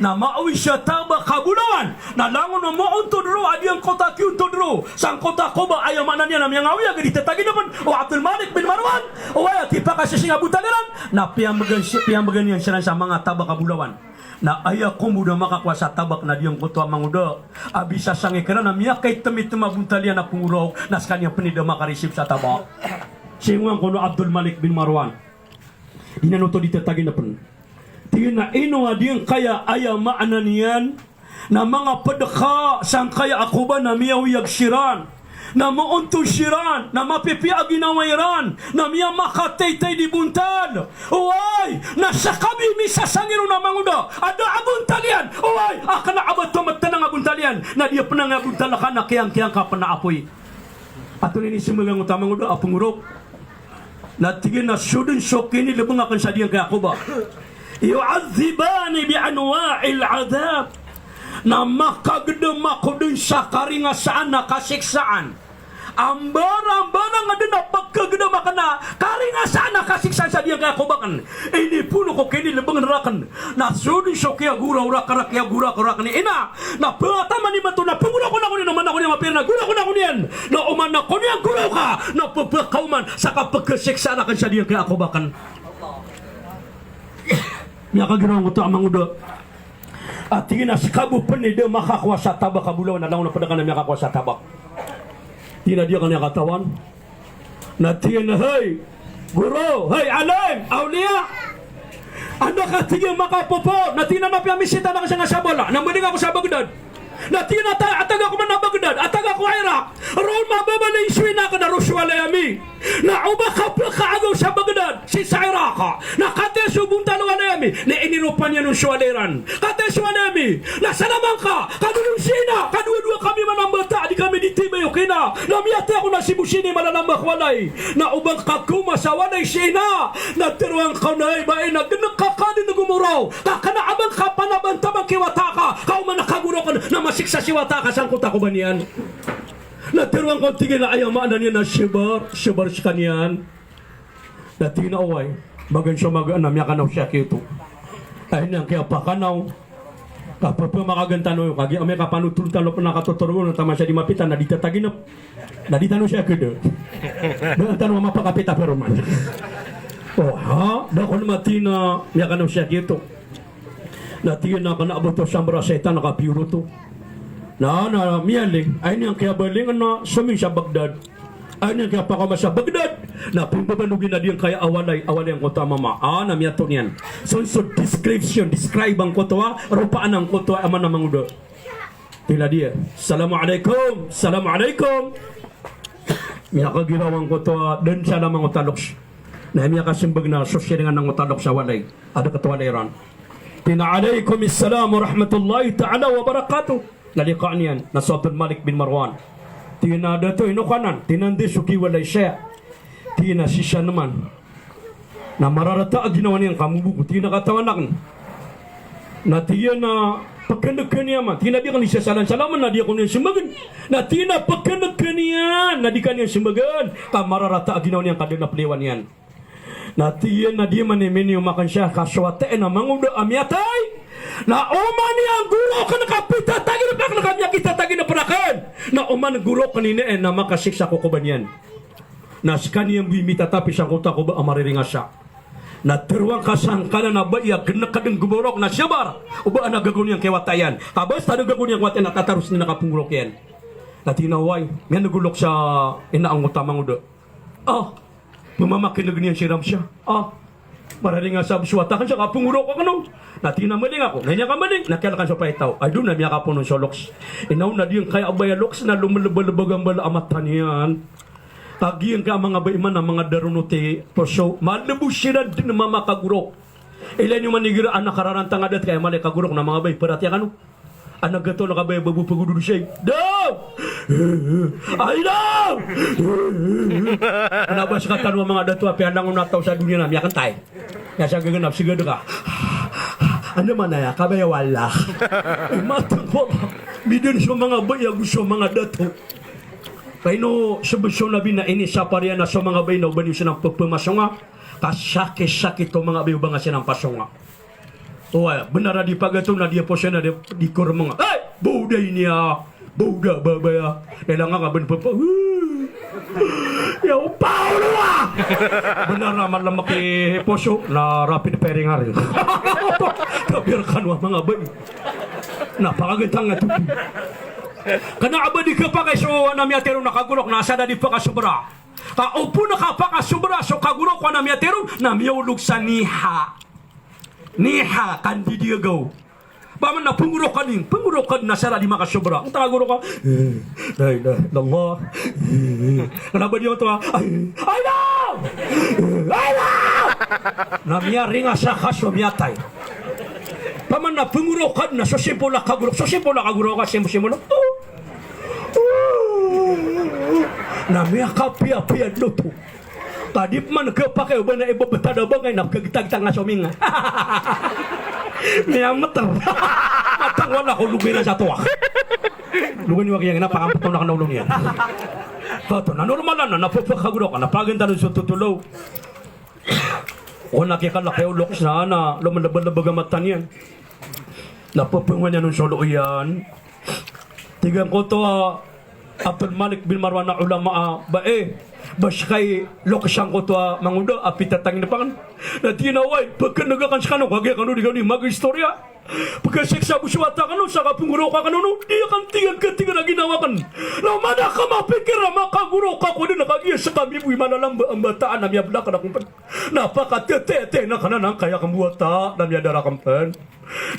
Na maawid sa tabak a bolawan. Na langon o moontod ro a di angkoto a kiyoontod ro sangkoto a koba, aya maana niyan na miyangaoyag a di tataginepen o Abdul Malik bin Marwan. Oway, a kipakasising a bontal iran. Na piyambegan si-, piyambegan iyan siran sa manga tabak a bolawan. Na aya kombo da makakowa sa tabak na di angkoto a mangoda a bisa sangkiran a miyakaitemitem a bontal iyan a pengorok, na sekaniyan pen i da makareceive sa tabak. Singowan kono Abdul Malik bin Marwan. Di nan oto di tataginepen. Tig iyan a ino a di ngkaya aya maana niyan na manga pedeka sangkaya a koba na miyaoyag siran, na moontod siran, na mapipiya a ginawa iran, na miyamakataytay di bontal. Oway, na seka bi misasang iron a mangoda a da a bontal iyan. Oway, a kena a ba tometenang a bontal iyan, na di penang a bontal ka na kiyangkiyangka pen a apoy. Antonaa i inisembag angkoto a mangoda a pengorok? Na tig iyan a so den so kinilebeng aken sa di ngkaya koba. Yu'adhdhibani bi anwa'il adhab. Na makagedam ako den sa karingasaan a kasiksaan. Ambarambarang a den a pekegedam aken a karingasaan a kasiksaan sa di ngkaya koba aken. Inipoon ko kinilebengen raken. Na so den so kiyagoraok raken, kiyagoraok raken i ina. Na pengataman imanto na pengorokon ako niyan, oman ako niyan mapiya na goraokon ako niyan. Na oman ako niyan goraka, na pepekaoman sa kapekesiksaan aken sa di ngkaya koba aken. Miyakagiraw angkoto a mangoda a tig iyan a seka bo pen i da makakowa sa tabak a bolawan na langon a ped aken a miyakakowa sa tabak. Tig iyan a di aken iyan katawan. Na tig iyan a, hay goro, hay alim, awliya. Anda ka, tig iyan, makapopoon? Na tig iyan a na piyamisita aken sangkaya sabala. Na mbaling ako sa Baghdad. Na tig iyan a ta-, a taga ko man a Baghdad, a taga ko Iraq. Roo mambabalay so ina aken a roo so walay ami. Na o ba ka pekaagaw sa Baghdad sii sa Iraq, na kataya so bontal o walay ami na iniropa niyan on so walay iran. Kataya so walay ami na salamangka, kadowa si ina, kadowadowa kami man a mbata, di kami di tibay o kina. Na miyatay ako na sii bo sii ni malalamba ko walay. Na o ba ngka kaoma sa walay si ina, na teroang ka on a hay ba ina, geneka ka den gomoroa. Ka kena a ba ngka panabantaban ki wata ka, ka oman ka goroken na masiksa si wata ka sangkoto a koba niyan. Na teroang ka on, tig iyan a aya maana niyan na sabar, sabar sekaniyan. Na tig iyan a oway, bagan so magaan a miyakanaw siya kiyoto. Ay niyan kiyapakanaw. Kapepemakagan tano iyo, kagiya amay ka panotol tano pen a katotorogon a taman siya di mapita na di tataginep. Na di tano siya keda. Da tano mapakapita peroman. O, ha? Da kon mati na miyakanaw siya kiyoto. Na tig iyan a kena a boto sa mbara saitan a kapiyor oto. Na, na miyaling, ay niyan kiyabaling na somin sa Baghdad. Ay niyan kiyapakaoma sa Baghdad. Na pimbabanog iyan a di ngkaya a walay, a walay angkoto a mama. A, na miyato niyan. Sonso description, describe angkoto a ropaan angkoto a mama na mangoda. Tig iyan a di, "Assalamu alaikum, assalamu alaikum." Miyakagiraw angkoto a den salam angkoto a loks. Na miyakasembag na so siringan angkoto a loks a walay. A dekhet o walay iran. Tig iyan a, "Alaikum assalam wa rahmatullahi ta'ala wa barakatuh." Na likaan iyan na so Abdul Malik bin Marwan. Tig iyan a, "Dato, ino ka nan?" Tig iyan a, "Di so kiwalay saya." Tig iyan a, "Sii sa neman?" Na mararata a ginawa niyan ka mobogo. Tig iyan a, "Katawan aken." Na tig iyan a, "Pekeneken iyan man." Tig iyan a, "Di aken isasalamsalamen, na di ako niyan sembagen." Na tig iyan a, "Pekeneken iyan, na di ka niyan sembagen." Ka mararata a ginawa niyan ka da a pelewan iyan. Na tig iyan a, "Di man i miniyomaken saya ka so wata iyan a mangoda a miyatay. Na oman iyan goroken ka pitataginep aken ka miyakitataginep raken. Na oman goroken i ina iyan na makasiksa ko koba niyan." Na sekaniyan bo i mitatapi sangkoto a koba a mariringasa. Na teroang ka sangkanan a bai a geneka den gomorok na sabar. O ba aden a gagaw niyan ki wata iyan. Ka basta aden a gagaw niyan ki wata iyan na tataros niyan a kapengorok iyan. Na tig iyan a, "Oway, miyaneg o loks a ina angkoto a mangoda." A, pemamakinegen iyan si Ramsya. A, mariringasa bo so wata aken sa kapengorok aken on. Na tig iyan a, "Maling ako." Na iniyan ka maling, na kiyalakan so paitaw. Ay, doon na miyakapoon on so loks. Ina on na di ngkaya a bai a loks na lomelebalebag a mbala a mata niyan. Kagiya ngka a manga bai man a manga daron o ti poso, malebo siran den mamakagorok. Ilay niyo man igira anak a rarantang a da tig iyan a mala i kagorok na manga bai, paratiyaya kano. Anak gato na kabaya babo pagododosay. Daw! Ay, daw! Kena ba sekatano a manga dato a piya langon a taw sa doniya na miyakentay. Aya sa gegenap, segedeka. Anda man aya kabaya wala. Imateng ko. Biden so manga bai ago so manga dato. Ka ino so bes o Nabi na inisapar iyan a so manga bai na o ba niyo siran pepemasonga, ka sakit-sakit o manga bai o ba nga siran pasonga. Oway, benar a di pagato na di poso na di, di kormenga. Hey! Bawda ini a, bawda babaya. Ilang nga ka ben pepe. Ya o Paolo a! Benar a malemek i poso na rapid firing ari. Kabir kano a manga bai. Na pakagentang a tupi. Kena a ba di kepakay so ana miyatero na kagorok na asar a di pakasobra. Ka opama na kapakasobra so kagorok o ana miyatero na miyaolog sa niha. Niha, kandidiyagaw. Paman na pengorokan in, pengorokan na asar a di makasobra. Anta kagorok a, eh, la ilaha illallah. Eh, kena ba di oto a, ay, ay, la! Ay, la! Na miyaringa sa kaso miyatay. Paman na pengorokan na so simple a kagorok, so simple a kagorok a simple, simple. Na miyakapiyapiya loto. Ka di pman kepakay o ba na ibebetad a bangay na kegitagitag nga so minga. Miyameter. Matang wala ko lugay na sa towa. Lugay niyo a kiyang na pangampet o na kena olo niyan. Oto, na normal na, na pepekagorok, na pagentano so totolo. O na kikalak iyo loks na, na lomelebelebeg a mata niyan. Na pepengowan iyan on so loo iyan. Tig angkoto a Abdul Malik bin Marwan a ulama a, ba, eh, ba seka i loks angkoto a mangoda a pitatangin aken. Na tig iyan a, oway, pekeneg aken sekano, kagiya kano di kano di mag-istorya. Pekesek sa bo so wata kano, sa kapengorok aken on, di aken tig iyan ketigan a ginawa aken. Na oman a kemapikir a makagorok ako den, kagiya seka mibo i malalamba a mbataan a miyabelakad aken pen. Na pakatetetenan aken anan kaya kembowata na miyadar aken pen.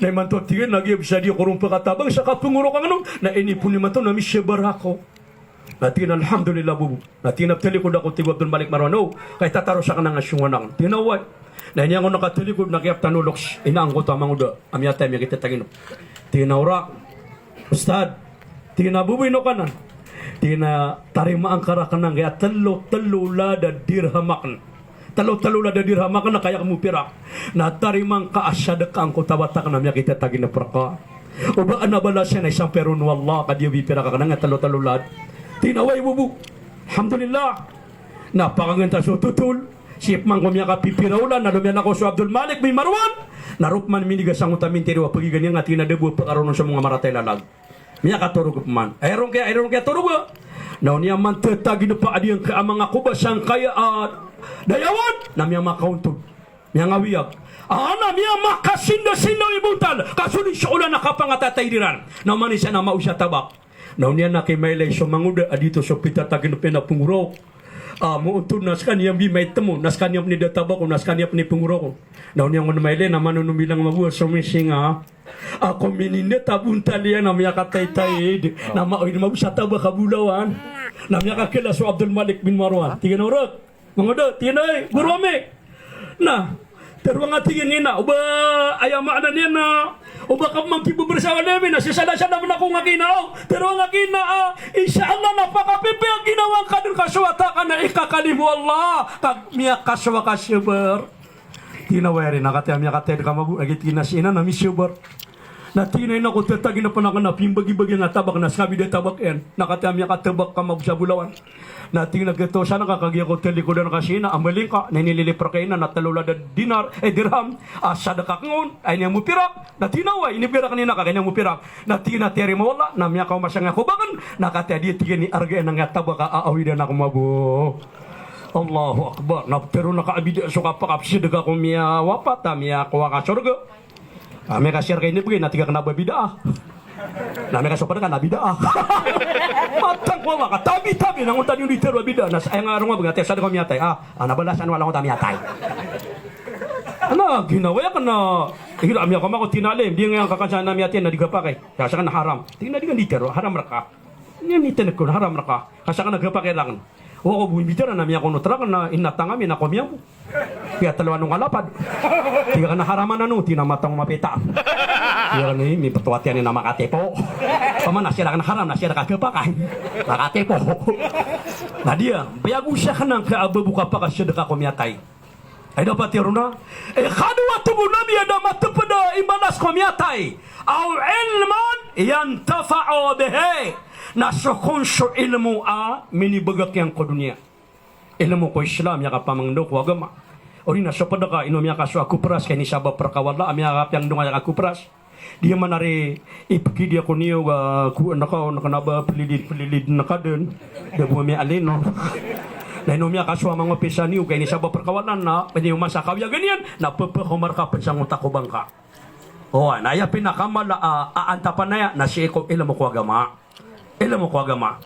Na imanto tig iyan a giya bisa di ako ron pekatabang sa kapengorok aken on. Na inipon imanto na misebar ako. Na tig iyan a, alhamdulillah, bobo. Na tig iyan a, petalikod ako, tig o Abdul Malik Marwan, o, ka itataro sa aken a nga songowan aken. Tig iyan a, oway. Na iniyangon a katalikod na kiyaptan o loks, ina angkoto a mangoda a miyatay a miyakitataginep. Tig iyan a, orak, Ustad. Tig iyan a, bobo, ino ka nan? Tig iyan a, tarimaan ka raken angkaya telo, telo lada dirham aken. Telo, telo lada dirham aken a kaya ko mopirak. Na tarimaan ka a sadeka angkoto a wata aken a miyakitataginep reka. O ba aken a balasan a isampay ron o Allah ka di iyo bipirak aken angkaya telo, telo lada. Tig iyan a, oway, bobo. Alhamdulillah. Na pakangenta so totol. Sii pman ko miyakapipira olan na lomiyalakaw so Abdul Malik bin Marwan. Na roo pman miniga sangkoto a mintero a pegigan iyan a tig iyan a da bo a pekaronon so manga marata i lalag. Miyakatorog pman. Ay, roo ngka, ay, roo ngka torog a. Na oniya man tetaginep a di angka a manga koba sangkaya a dayawan. Na miyamakauntod. Miyangawiyag. A, na miyamakasindasinda i bontal. Ka solin so olan a kapangatatay diran. Na oman i isa na maoy sa tabak. Na oniya na kimailay so mangoda a dito so pitataginep iyan a pengorok. A, moontod na sekaniyan bi maitemo, na sekaniyan pen i da tabak on, na sekaniyan pen i pengorok on. Na oniya ngon mailay na manonomilang maboa so misinga. Ako minindet a bontal iyan a miyakataytayd. Na maoy mabos a tabak a bolawan. Na miyakakela so Abdul Malik bin Marwan. Tig iyan a, orak, mangoda, tig iyan a, ay, goro ami. Na teroa nga, tig iyan, ina, o ba aya maana niyan na o ba ka pman kibebersawa ami na sisada-sada pman ako ngka, ina, o. Teroa nga, ina, a, insha Allah na pakapipiya ginawa ngka den ka so wata ka na ikakalim o Allah ka miyakasowa ka sabar. Tig iyan a, oway, ari, na katii a miyakataytayd ka mabo, lagid, tig iyan a, si ina na misabar. Na tig iyan a, ina ko tetaginepan aken a pimbagibagi nga tabak na seka bi da tabak iyan. Na katii a miyakatabak ka mabo sa bolawan. Na tig iyan a, getosan ka kagiya ko talikodan ka si ina a mbaling ka, na inililip reka ina na telo lada dinar, eh, dirham, a sadeka aken on, a iniyan mopirak. Na tig iyan a, oway, inibgay raken ina ka, ka iniyan mopirak. Na tig iyan a, tiyarima o Allah, na miyakaoma sangkaya koba aken. Na katii a di, tig iyan, iarga iyan angkaya tabak a awidan ako mabo. Allahu Akbar. Na teroon a ka a bida so kapakapesadeka ko miyawapat a miyakowa ka sorga. A, miyakasiyar ka inibgay, na tig aken a ba bidaa. Na miyakasopad ka na bidaa. Matang ko Allah ka tabi-tabi, na ngoto a di on di tero a bidaa, na sa, aya nga roo nga bgan, tig iyan, sadeka o miyatay. A, a, na balasan o Allah ngoto a miyatay. Na ginawa aken na, ira, miyakowa ako, tig iyan a, alim, di nga kakan sa ana miyatay na di kapakay. Ka saken na haram. Tig iyan a, di nga di tero, haram reka. Niyan i tenekon, haram reka. Ka saken na gapakay raken. O, ako bo imbitara na miyakonot raken na inatang ami na komiyan bo. Piyataloan o ngalapad. Tig aken a, haram anan o, tig iyan a, matang o mapita. Tig aken a, i, mipetowa tiyan i na makatipo. Paman na sirak na haram, na sirak a gapakay. Makatipo. Na diya, piyagosa aken angka a ba bo kapakasadeka ko miyatay. Ay dapat iron na. Ikadowa, tig o Nabi Adam, a teped a imbalas ko miyatay. Aw ilman yantafa'u bihi. Na so kon so ilmo a minibegak iyan ko doniya. Ilmo ko Islam, miyakapamangndao ko agama. Odi na so ped ka, ino miyakasowa ko pras, ka inisabap rka o Allah a miyakapiangndao ngka ko pras. Di man ari ipegidi ako niyo ga ko anak ka, anak na ba pelilid, pelilid na kaden. Da bo miya alino. Na ino miyakasowa mangopisan iyo, ka inisabap rka o Allah na, peniyo masa kawiyagan iyan, na pepe ko marka pen sa ngota ko bangka. O, na aya pinakamala a, a antapan aya, na sii ko ilmo ko agama. Ilmo ko agama.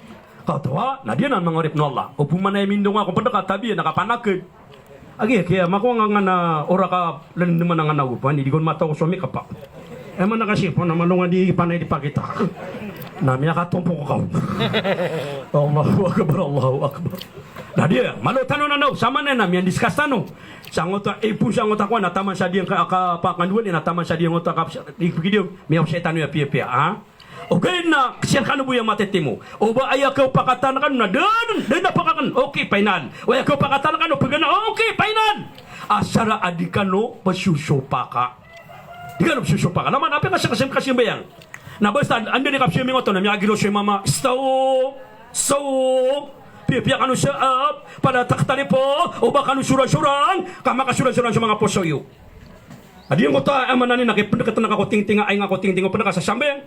Katawan, na di anan manga oripen o Allah. Opama na aya mindong ako ped ka tabiya na kapanaked. Agi, kiya, mako nga ngana ora ka lendem a ngana opa, ni di kon mataw so mikapa. Aya mana kasi po na malonga di panay di pakita. Na miyakatompo ko kaw. Allahu Akbar, Allahu Akbar. Na di, malo tano na daw, samanaya na miyandiskas tano. Sa ngota, ipo sa ngota ko na taman sa diyang ka, kapakandoan, na taman sa diyang ngota ka, di, di, di, miyaw sa tano aya piyapiya, ha? Ogaid na, sii rkano bo aya matitimo. O ba aya kapakatan kano na den, den na pakakan, okay, final. O aya kapakatan kano, pegana, okay, final. Asar a di kano pesosopaka. Di kano pesosopaka. Laman, apiya ka sa kasim-, kasimbayang. Na basta, anda ni kapsiyo mingoto, na miyagiro si mama, staw, staw. Piyapiya kano sa ap, pada taktaripo, o ba kano soran-soran, ka makasoran-soran so manga poso iyo. Adi ngota, a maana niyan na kipendeketen ka ko tingting a, ay nga ko tingting, o pendeketen sa sambayang.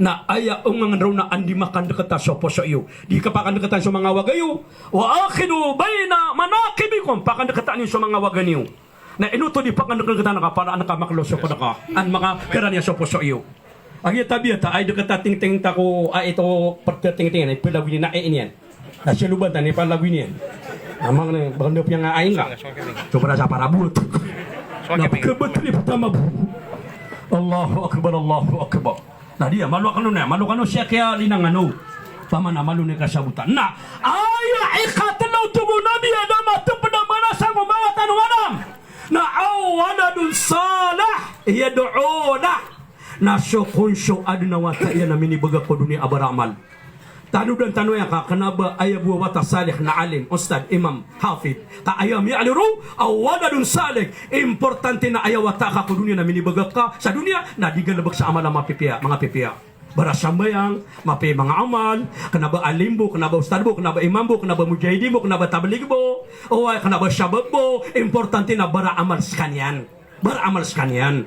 Na aya ongangen roo na andi makandeketa so poso iyo. Di kapakandeketa so manga waga iyo. Wa akhidu baina manakibikum, pakandeketa niyo so manga waga niyo. Na ino oto di pakandeketa na kapala an ka makelo so pedeka. An makagaraniya so poso iyo. Agi tabiya ta, ay deketa tingting ta ko, ay ito perte tingting, ay pelawi niyan, ay iniyan. Na siya loban tano i palagoy niyan. Amang ni, baka daw piyangaain ka. Sobra sa parabot. Na pagkabat ni pertama bo. Allahu Akbar, Allahu Akbar. Na di, malo kano na, malo kano siya kiya linangan o. Pamana malo ni kasabotan. Na, aya ikatelo, tig o Nabi Adam, a teped a balasan ko manga tano a Adam. Na aw waladun salih yad'u lah. Na so kon so aden a wata iyan a minibegak ko doniya a baramal. Tanodan tano iyan ka kena ba aya bo a wata salih na alim, ustad, imam, hafid. Ka aya miyaalin roo, aw waladun salih, importante na aya wata ka ko doniya na minibegak ka sa doniya, na di galebek sa amal a mapipiya, manga pipiya. Barasambayang, mapiya i manga amal, kena ba alim bo, kena ba ustad bo, kena ba imam bo, kena ba mujahidin bo, kena ba tablig bo, oway, kena ba shabab bo, importante na baraamal sekaniyan. Baraamal sekaniyan.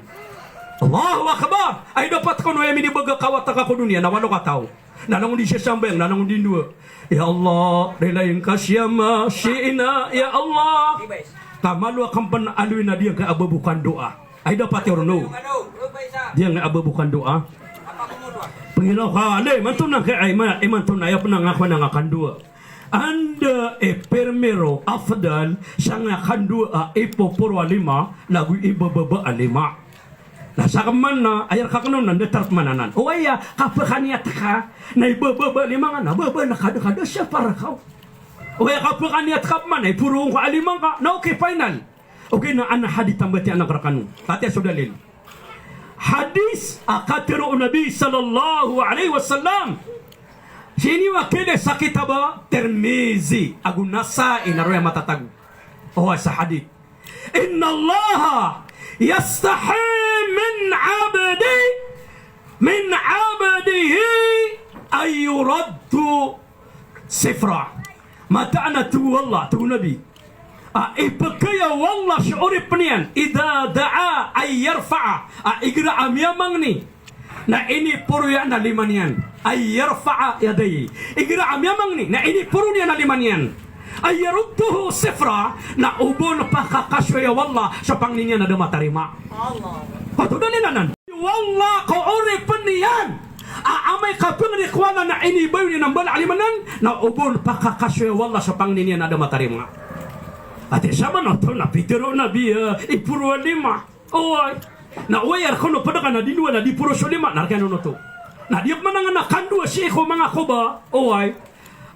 Allahu Akbar! Ay dapat kano aya minibegak a wata ka ko doniya, na walo kataw. Na langon di siya sambayang, na langon di ndoa. Ya Allah, rilai ngka si ama, si ina, ya Allah. Ka malo a kampen aloy na di ngka a bebo kandoa. Ay dapat iyo rono. Di ngka a bebo kandoa. Pengino ka, ale, imanto na ka, ay, ima-, imanto na, aya penangakowa na nga kandoa. Anda i permiro, afdal, sangkaya kandoa a ipoporo a lima, lagoy i bebeba a lima. Na saka man na, aya rka kano na, datar pman anan. O aya, kapekaniyat ka, na i bebeba a lima nga, na bebeba na kada, kada siya para kaw. O aya, kapekaniyat ka pman, na iporo ngka a lima nga, na okay, final. Okay na, an hadith a mbatiya anan rkano. Katiya so dalil. Hadith a katero o Nabi sallallahu alaihi wasallam. Sii niyo a kile sa kitab a Tirmizi, ago Nasa'i na roo iyan matatago. Oway sa hadith. Innallaha yastahi min abdi, min abdihi an yuradda sifra. Mataan a tig o Allah, tig o Nabi, a ipekaya o Allah so oripen iyan, idha da'a an yarfa'a, a igira a miyamangni na iniporo iyan a lima niyan, an yarfa'a yadayhi, igira a miyamangni na iniporo niyan a lima niyan, an yaruddahu sifra, na o ba on pakakasoya o Allah so pangni niyan a da matarima. Pato dalil anan. Wallah ko oripen iyan a amay ka pengrikowa na inibayo niyan a mbala a lima niyan, na o ba on pakakasoya o Allah so pangni niyan a da matarima. Ati saman oto na pitero o Nabi a iporo a lima. Oway. Na oway a rkano ped ka na di ndoa na di poro so lima, na rkano oto. Na di pman a nga na kandoa sii ko manga koba. Oway.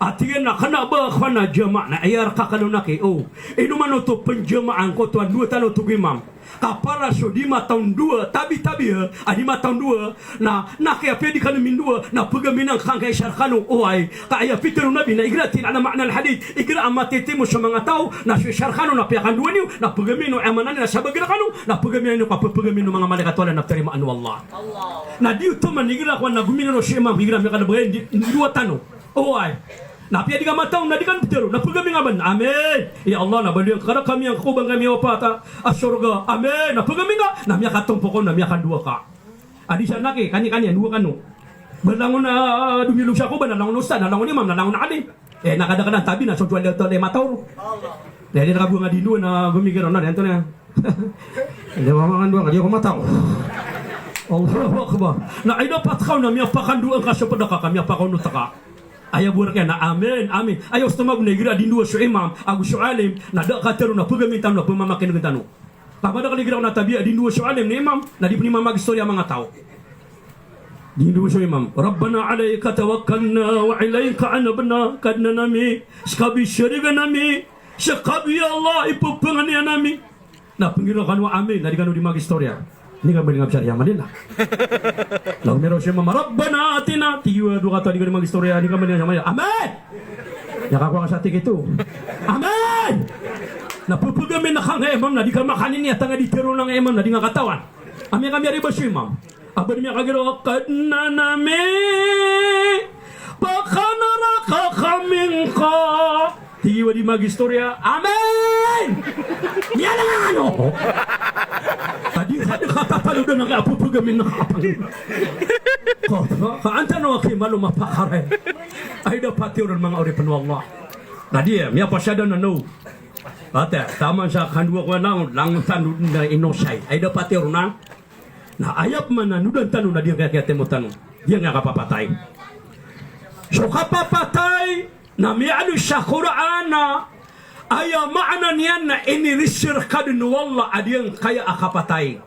A tig iyan a kna ba ko ana jamaah na aya rka kano na ki, o. Ino man oto pnjamaah angkoto a dowa tano oto go imam. Ka para so di mataw dowa, tabi-tabi, a di mataw dowa, na, na kiyapiya di kano mindowa, na pgaminan ka angkai sa rkano, oway. Ka aya pitharo o Nabi, na igira tig iyan a ma'na al-hadith, igira a matitimo so manga taw, na so isa rkano na piyakandowa niyo, na pgaminan o aya maana niyan na sabagi rkano, na pgaminan iyo ka ppgamin o manga malaikat o Allah na ptarimaan o Allah. Na di oto man igira ko ana gominano so imam, igira miyakadabgay, di, dowa tano. Oway. Na apiya di ka mataw, na di ka pitharo, na pgami nga ban, amin. Ya Allah, na baloy angka rkami angkoto ba ngka miyawapat a sorga. Amin. Na pgami nga, na miyakatompok on, na miyakandowa ka. A di san aki, kani, kani, dowa kano. Ba langon a domilog sa ko ba, na langon ustad, na langon imam, na langon alim. E, na kadaklan tabi na so juwal oto a mataw ron. Na di na kabowa nga di ndowa na gomigir on na, antonaa. Di ba mangandowa ka, di ako mataw. Allahu Akbar. Na aya dapat ka on na miyapakandowa angka so pd a ka, ka miyapakaonot ka. Aya bo rk iyan na amin, amin. Aya osto mago na igira di ndowa so imam ago so alim, na da a katharo na pgaminan tano na pmamakinegen tano. Ka madakl igira ko na tabiya di ndowa so alim na imam, na di pn imam mag-istorya a manga taw. Di ndowa so imam, Rabbana alayka tawakkalna wa ilayka anabna, Kadnan ami, ska bo i sarigan ami, ska bo ya Allah i pphanganiyan ami. Na pnggiraw kano a amin, na di kano di mag-istorya. Ini ka mbaling a bsar iyan, mali na. Na gomiraw so imam a Rabbana atina, tig iyo a dowa kataw a di kano di mag-istorya, ini ka mbaling a bsar iyan, amin! Aya kakowa ka sa tig ito. Amin! Na ppgaminan ka angkai a imam, na di ka makanini a tanga di tharo angkai a imam, na di nga katawan. Amin ka miyariba so imam. A ba di miyakagiraw a Kadnan ami, pakanaraka kami ngka. Tig iyo a di mag-istorya, amin! Miyalangan o! Ka di ka, di ka tatalodan angkai a ppgaminan ka. Ka, ka an tano aki malo mapakar. Aya dapat iyo ron manga oripn o Allah. Na di, miyapasad anan o. Ati, taman sa kandowa ko langon, langon tano na inosay. Aya dapat iyo ron a Na aya pman a nodan tano na di angkaya kiyatimo tano, di angkaya kapapatay. So kapapatay na miyaaloy sa Qur'an a aya maana niyan na inireserve ka dn o Allah a di angkaya a kapatay.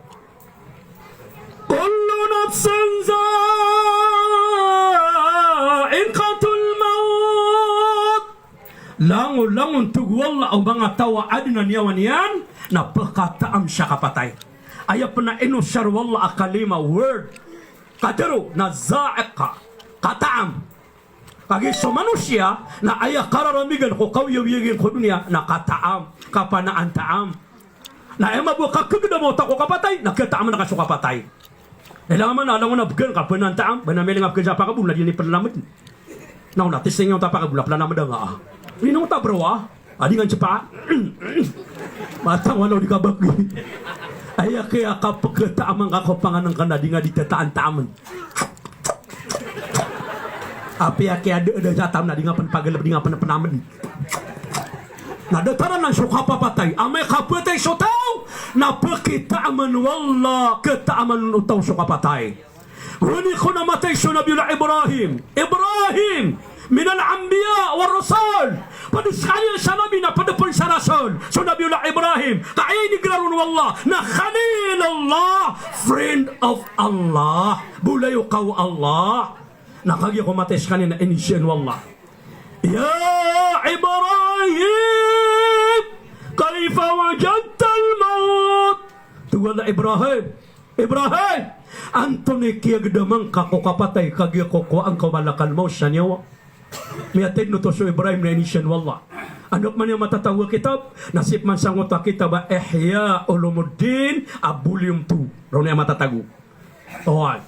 Kullu nafsin dha'iqatul maut. Langon, langon, tig o Allah, o manga taw a adn a niyawa niyan na pkhataam sa kapatay. Aya pn a inosar o Allah a kalima, word, katharo na dha'iqa, kataam. Kagiya so manosiya na aya kararamigan ko kaoyagoyag iyan ko doniya na kataam, kapanaan-taam. Na aya mambo a kakgdam o taw ko kapatay na kiyataaman ka so kapatay. Ilay man a langon a bgan ka pn antaam, ba na miyaling a bgan sa pakabol na di niyan pn lamed. Na on a testing iyan o ta pakabol a pn lamed a nga a. Ino ta bro a? A di nga nsepa. Matang wala o di kabagi. Aya kiyakapkataaman ka ko panganan ka na di nga di tataantaamen. Apiya kiyadada sa taam na di nga pn pagaleb, di nga pn pnamed. Na datar anan so kapapatay. Amay kapatay so taw na pkitaaman o Allah, kataaman o taw so kapatay. Gowani ko na matay so Nabiyullah Ibrahim. Ibrahim, minal anbiya war rusul. Pd skaniyan sa nabi na pd pn sa rasul so Nabiyullah Ibrahim. Ka aya inigira ron o Allah na Khalilullah, friend of Allah. Bolayoka o Allah. Na kagiya ko matay skaniyan na inisiyaan o Allah. Ya Ibrahim, kayfa wajadtal maut? Tig o Allah, Ibrahim, Ibrahim, antonaa i kiyagdama ngka ko kapatay kagiya ko kowaan ka o malakal maut sa niyawa? Miyatay dn oto so Ibrahim na inisiyaan o Allah. Anda pman iyan matatago a kitab? Na sii pman sangkoto a kitab a Ihya Ulumuddin a volume two. Roo niyan matatago. Oway.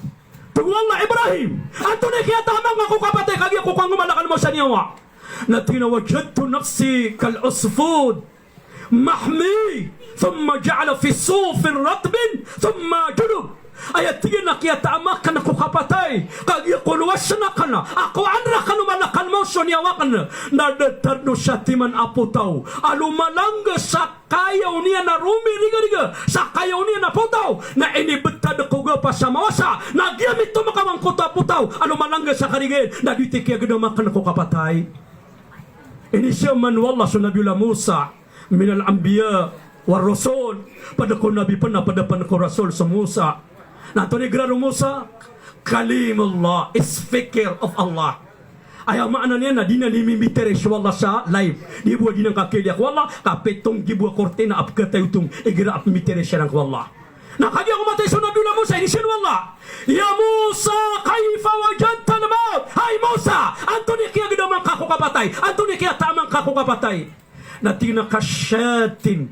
Tig o Allah, Ibrahim, antonaa i kiyatama ngka ko kapatay kagiya ko kowaan ka o malakal maut sa niyawa? Na tig iyan a wajadtu nafsi kal usfur mahmi, thumma ja'ala fi sufin ratbin, thumma julub. Aya tig iyan a kiyatama akn ko kapatay kagiya ko lowasan akn a kowaan rakn o malakal maut so niyawa akn na datar dn o satiman a potaw a lomalangga sa kayaw niyan a romirigariga sa kayaw niyan a potaw, na inibtad ko gapa sa mawasa, na giya mitomkaw angkoto a potaw a lomalangga sa kariga iyan, na giyoto i kiyagdam akn ko kapatay. Inisiyaan o Allah so Nabiyullah Musa, minal anbiya war rusul, pd ko nabi pn a pd pn ko rasul so Musa. Na antonaa i gra o Musa? Kalimullah, speaker of Allah. Aya maana niyan na di niyan mimiteres o Allah sa live. Di bo a di niyan kakiilaya ko Allah, ka pitong gibo a kortina a pkatay oto igira a pmiteres iran ko Allah. Na kagiya ko matay so Nabiyullah Musa, inisii o Allah, "Ya Musa, kayfa wajadtal mawt?" Hay Musa, antonaa i kiyagdama ngka ko kapatay? Antonaa i kiyataaman ngka ko kapatay? Na tig iyan a kashatin,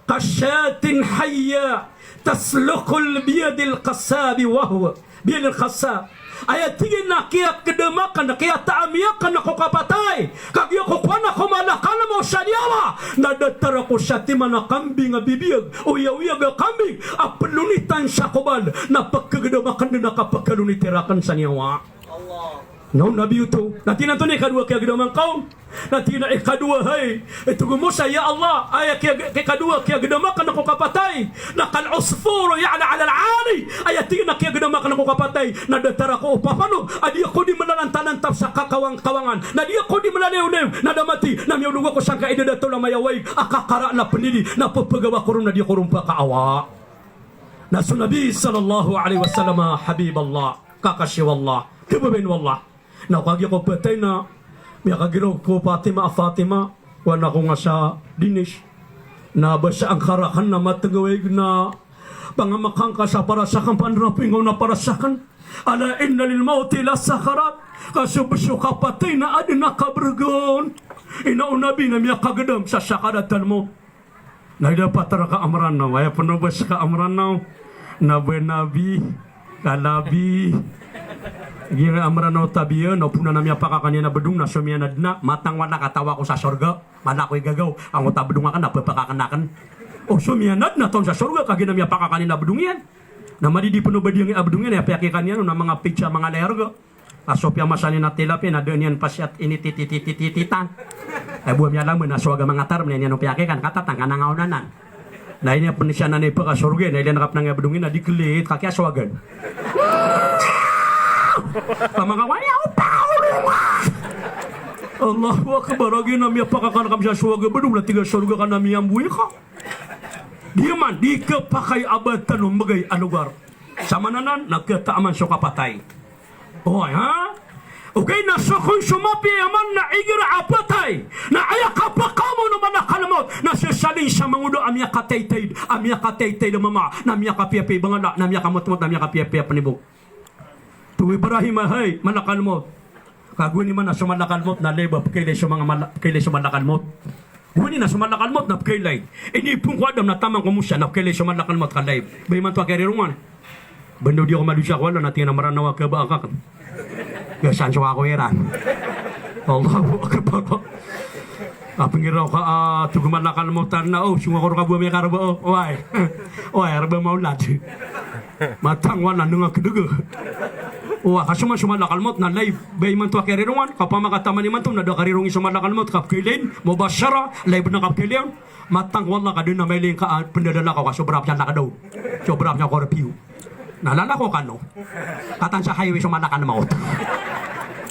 kashatin hayya tasluku biyadil qassab wa huwa, biyadil qassab. Aya tig iyan a kiyagdama akn, kiyataami akn ko kapatay, kagiya ko kowan ko malakal mawt sa niyawa, na datar ako satiman a kambing a bibiyag, oyaoyag a kambing a plonitan sa kobal, na pkagdama akn dn a kapkaloniti rakn sa niyawa. Na o Nabi oto, na tig iyan a antonaa i kadowa a kiyagdama ngka on? Na tig iyan a ikadowa, hay, tig o Musa, ya Allah, aya kiya-, ikadowa a kiyagdama akn ko kapatay na kal usfur ya'la 'alal 'ali. Aya tig iyan a kiyagdama akn ko kapatay na datar ako o papanog a di ako di mlalantantap sa kakawangkawangan, na di ako di mlalayonayon, na da mati na miyaolog ako sangkai a idadatol a mayawaig a kakara na pnili, na ppagawa ko ron na di ako ron pakaawa. Na so Nabi sallallahu alaihi wasallam, Habiballah, kakasi o Allah, kababayaan o Allah. Na kagiya ko patay na miyakagiraw ko Fatima, a Fatima, kowan ako nga sa dinis. Na basaan ka rakn na matnggaw a ig na pangamakan ka sa paras akn, pandrapingaw na paras akn. Ala inna lil mawti la sakarat. Ka so bs o kapatay na adn a kabrgn. Ino o Nabi na miyakagdam sa sakaratal mawt. Na aya dapat rka a Mranaw, aya pn o ba ska a Mranaw, na ba nabi, kalabi. Giya a Mranaw tabiya, na opama na miyapakakan iyan a bdong, na so miyanad na, matang wala katawa ko sa sorga, mala ko igagaw, angkoto a bdong akn, na pphakakan akn. O so miyanad na taw sa sorga, kagiya na miyapakakan iyan a bdong iyan. Na madidi pn o ba diyangkai a bdong iyan, aya piyakikan iyan, na manga pizza, manga layarga. A so piyamasa niyan a tilapia na da niyan pasiyat inititititititan. Ay bo a miyalaman a so aga mangatar, mniyan iyan o piyakikan, katatang ka na ngaonanan. Na iniyan pn siyanan i pkasorga, na ilay na kapnang a bdong iyan a di klit, kakiya so aga. Pamangawaya o paolonga. Allahu Akbar, a giya na miyapakakan kami sa so aga bdong, na tig a sorga ka na miyamboy ka. Di man, di kapakay a batan o mbgay a logar. Sa maana nan, na kiyataaman so kapatay. Oway, ha? Ogaid na so kon so mapiya iyan man na igira a patay, na aya kapakaoma on o malakal mawt, na sii sa lin sa mangoda a miyakataytayd, a miyakataytayd a mama, na miyakapiyapiya i bangala, na miyakamotmot, na miyakapiyapiya pn i bo. Tig o Ibrahim a hay malakal mawt. Ka gowani man a so malakal mawt na live a pkailay so manga mala-, pkailay so malakal mawt. Gowani na so malakal mawt na pkailay. Inipon ko Adam na taman ko Musa na pkailay so malakal mawt ka live. Ba imanto a kiyarirongan. Bendo di ako madosa ko Allah na tig iyan a Mranaw a kaba akn. Gasan so ako iran. Allahu Akbar. A pngiraw ka a tig o malakal mawt a na, o, song ako rka bo a miyakarba, o, oway. Oway, arba maolad. Matang wala nengakdega. Oway, ka so man so malakal mawt na live. Ba imanto a kiyarirongan, ka opama ka taman imanto na da karirongi so malakal mawt, ka pkailayn, mubashara, live na ka pkailayn. Matang wala ka dn a mailay ngka a pndadalakaw ka so brap sa lakdaw. So brap sa korpiyo. Na lalakaw kano. Katan sa highway so malakal mawt.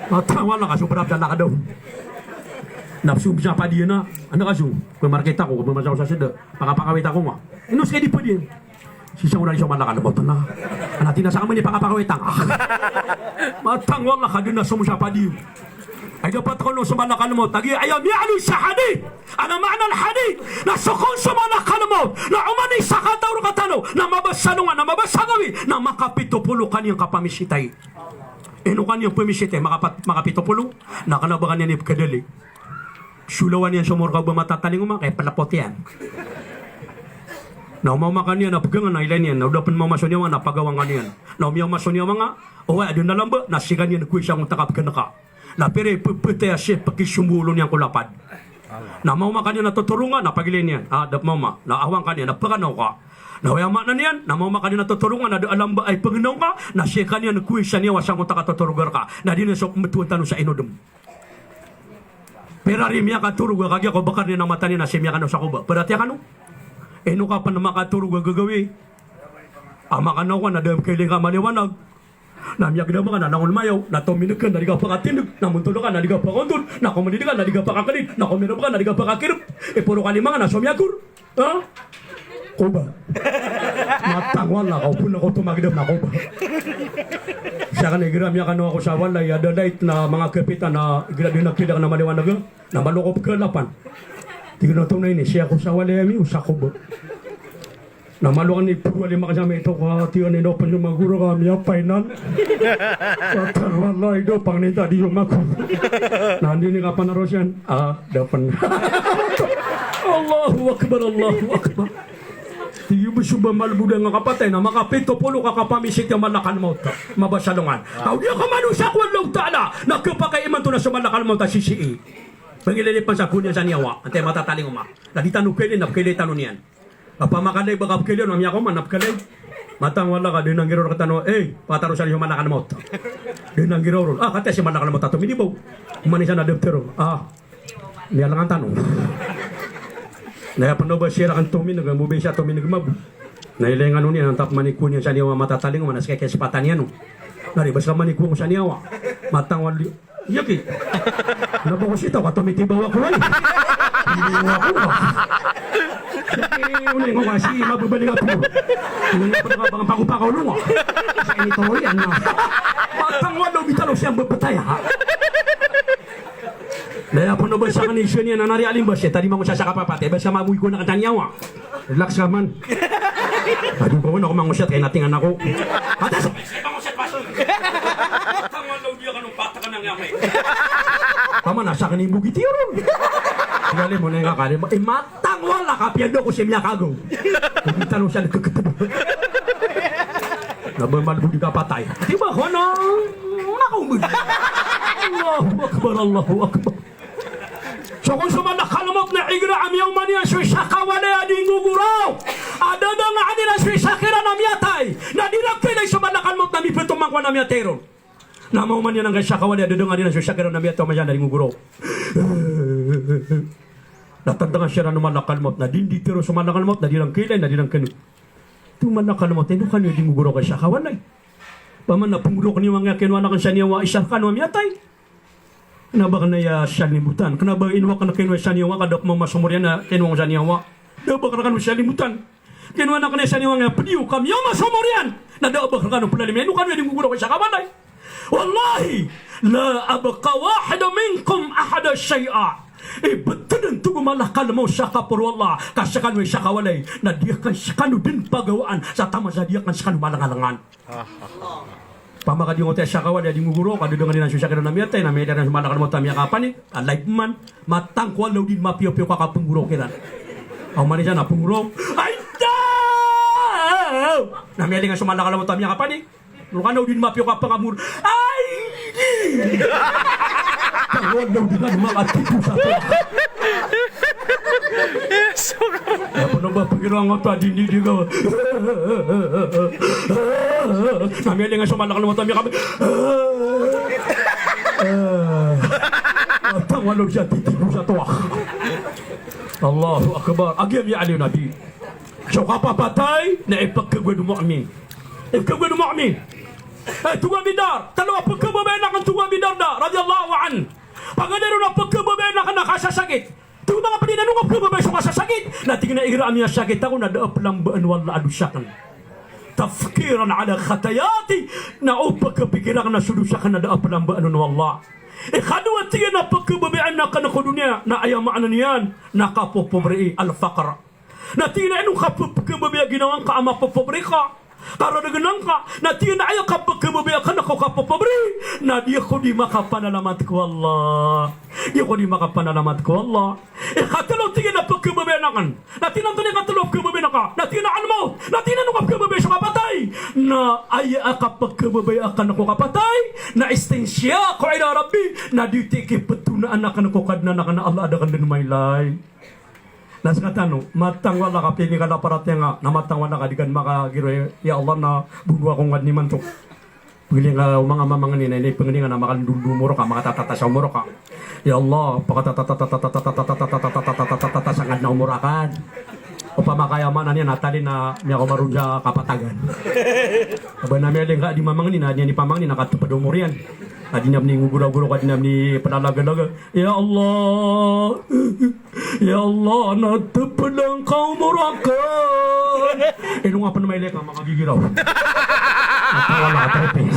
Matang wala ka so brap sa lakdaw. Na so misa padiyan a, ano ka so? Ko market ako, ko masa ko sa seda. Pakapakawit ako nga. Ino ska di padiyan. Sii sa oran so malakal mawt na. Ana tig iyan a sa kami ni pakapakawit ang. Matang wala ka dn a so misa padiyan. Ay dapat ko no so malakal mawt. Agi, aya miyaaloy sa hadith. Ana maana al hadith, na so kon so malakal mawt na oman i sakataw rkatano, na mabasa alongan, na mabasa gawii, na makapito polo kaniyan kapamisitay. Ino kaniyan pamisitay, makapat-, makapito polo, na kna ba kaniyan ipkadali. Solawan iyan so morka o ba matatalingoma, kay plapot iyan. Na omaoma kaniyan, na pgangan, na ilay niyan, na o da pn maoma so niyawa nga, na pagawa ngka niyan. Na omiyaoma so niyawa nga, oway, adn a lamba, na sii kaniyan kowai sangkoto a kapganka. Na pira i pphatay a sii pkisombo o olo niyan ko lapad. Na maoma kaniyan a totorongan, na pagilay niyan. A, da pn maoma. Na awa ngka niyan, na pkanaw ka. Na aya maana niyan, na maoma kaniyan a totorongan, na da a lamba a ipngnaw ngka, na sii kaniyan kowai sa niyawa sangkoto a katotoroga rka. Na di niyan so mtowan tano sa inodm. Pira ri miyakatoroga, kagiya ko bakar niyan a mata niyan, na sii miyakanaw sa koba. Pira tiya kano? Ino ka pn makatorog a gagawii. A makanaw ka na da a mkailay ngka a maliwanag. Na miyagdam ka na langon mayaw, na tomineg ka na di ka pakatindeg, na montol ka na di ka pakaontol, na komlid ka na di ka pakaklid, na komirb ka na di ka pakakirb. Iporo ka lima nga na so miyakor. Ha? Koba. Matang wala ka opon ako tomagdam na ko ba. Siya ka na igira miyakano ako sa walay, a da light na manga kapitan na igira di na kida ka na maliwanag, na malo ko pkalapan. Tig iyan a tonaa ini, siya ko sa walay ami, o sa ko ba. Na malo ka ni puro a lima ka sa mito ka, tig iyan a ino pn so magoro ka miyapainan. Matang wala, ido pangninta di so magoro. Na andi ni ka panarosian, a da pn. Allahu Akbar, Allahu Akbar. Tig iyan ba so ba malbod a nga kapatay na makapito polo ka kapamisit iyan malakal mawt. Mabasa longan. Kaw di ka manosiya ko Allahu Ta'ala na khapakay imanto na so malakal mawt a sisii. Pangilay iyan pn sa koniyan sa niyawa. Antaa i matatalingoma. Na di tano kailay na pkailay tano niyan. Opama ka lay ba ka pkailay na miyakaoma na pkailay. Matang wala ka di na nggiraw rktano. Eh, patarosan iyo malakal mawt. Di na nggiraw ron. Ah, kataya si malakal mawt a tominibaw. Oman i isa na daptero. Ah. Miyalangan tano. Na aya pn o ba siya rakn tomineg, mo ba siya tomineg mabo. Na ilay ngano niyan, antap maniko niyan sa niyawa matatalingoma na ska i kasipatan iyan o. Na di ba ska maniko sa niyawa. Matang wala di, iya ki. Na ba ko sitaw ka tomitibaw ako ay. Tibaw ako ba. Iya ki, onay ngka si mababaling ako. Onay ngka pn ka bang pagopakaw longa. Sa ini toro iyan na. Matang wala o di tano siyan babtaya. Na aya pn o ba sakn i isa niyan a nari alim ba siya, tadi mangosat sa kapapatay, ba sa mamoy ko na kanta niyawa. Relax ka man. Ado ko na ko mangosat kay natingan ako. Atas. Mangosat pa siya. Tama na di ka no patak na nga may. Tama na sakn i bogit iyo ron. Gali mo na nga kali. Eh, matang wala ka piyado ko si miyakago. Bogit tano siya nagkakatabo. Na ba malbod i kapatay. Di ba kono? Makaomod. Allahu Akbar, Allahu Akbar. So kon so malakal mawt na igira a miyaoma niyan so isa ka walay a di nggogoraok, a da dn a adi na so isa kiran a miyatay, na di iran kailay so malakal mawt na mipito man kowan a miyatay ron. Na maoma niyan angkai isa ka walay a da dn a adi na so isa kiran a miyatay, oman iyan a di nggogoraok. Na tandanga siran o malakal mawt, na di nditero so malakal mawt, na di iran kailay, na di iran kano. Tig o malakal mawt, ino kano i di nggogoraok a isa ka walay. Opama na pnggorokn iyo angkai a kinowa akn sa niyawa isa rkano a miyatay. Kna ba kna iya salimutan. Kna ba ino akn kinowa sa niyawa ka da pman masomor iyan a kinowa sa niyawa. Da ba kna kano salimutan. Kinowa akn sa niyawa nga pdiyo ka miyaoma somor iyan. Na da ba kna kano plalim iyan. Ino kano i di nggogoraok a isa ka walay. Wallahi, la abqa wahid minkum ahada shay'a. Ibtdn, tig o malakal mawt, sa kaporo o Allah, ka skano i isa ka walay na di akn skano dn pagawaan sa taman sa di akn skano malangalangan. Opama ka di ngka oto isa ka walay a di nggogoraok, ka da dn a adi na so isa kiran a miyatay, na miyailay ran so malakal mawt a miyakapanik, a live man, matang ko Allah o di mapiyapiya ka kapnggorok iran. Aw, oman iyan a pnggorok. Ay, da! Na miyailay ran so malakal mawt a miyakapanik. Rokano o di mapiya ka pngamor. Ay, di! Tangwa daw di nga makatipo sa to. Aya pn o ba pgiraw angkoto a di, di, di ka. Na miyailay ran so malakal mawt a miyakab-, tangwa daw di nga titipo sa to. Allahu Akbar. Agi ami ali nabi. So kapapatay na ipkhagowad o mu'min. Ipkhagowad o mu'min. Eh, tig o Abi Dar, tano a pkhababayaan akn, tig o Abi Darda radiyallahu anhu. Paganay ron a pkhababayaan akn a kasasakit. Tig o manga pd iyan a ino ka pkhababayaan so kasasakit. Na tig iyan a igira a miyasakit ako na da a plambaan o Allah a dosa akn. Tafkiran ala khatayati, na o pkhapikir akn a so dosa akn na da a plambaan o Allah. Ikadowa, tig iyan, a pkhababayaan akn ko doniya, na aya maana niyan na kapopobri, al-faqr. Na tig iyan a ino ka pkhababaya a ginawa ngka a mapopobri ka, kararagn angka, na tig iyan a aya kapkhababaya akn ko kapopobri, na di ako di makapanalamat ko Allah. Di ako di makapanalamat ko Allah. Ikatlo, tig iyan, a pkhababayaan akn. Na tig iyan a antonaa i ikatlo a pkhababayaan ka? Na tig iyan a al-mawt. Na tig iyan a ino ka pkhababayaan so kapatay? Na aya a kapkhababaya akn ko kapatay na istinsyaqu ila Rabbi, na di ti kiptonaan akn ko Kadnan akn a Allah a da akn dn mailay. Na skatano, matang wala ka pini ka da paratiyaya, na matang wala ka di ka makagiraw, ya Allah, na bonoa ako ngka dn imanto. Pangni nga o manga mamangni na inipangni nga na makalndolndo o moro ka, makatatatasa o moro ka. Ya Allah, pakatatatasa ngka dn o moro ka. Opama ka aya maana niyan na tali na miyakaoma ron sa kapatagan. Ba na miyailay ngka di mamangni na di niyan ipamangni na katpd o moro iyan. Na di niyan mni ngogoragoraw ka, di niyan mni plalagalaga. Ya Allah. Ya Allah, na tpd angka o moro akn. Ino nga pn mailay ka makagigiraw. Ito wala ka tripis.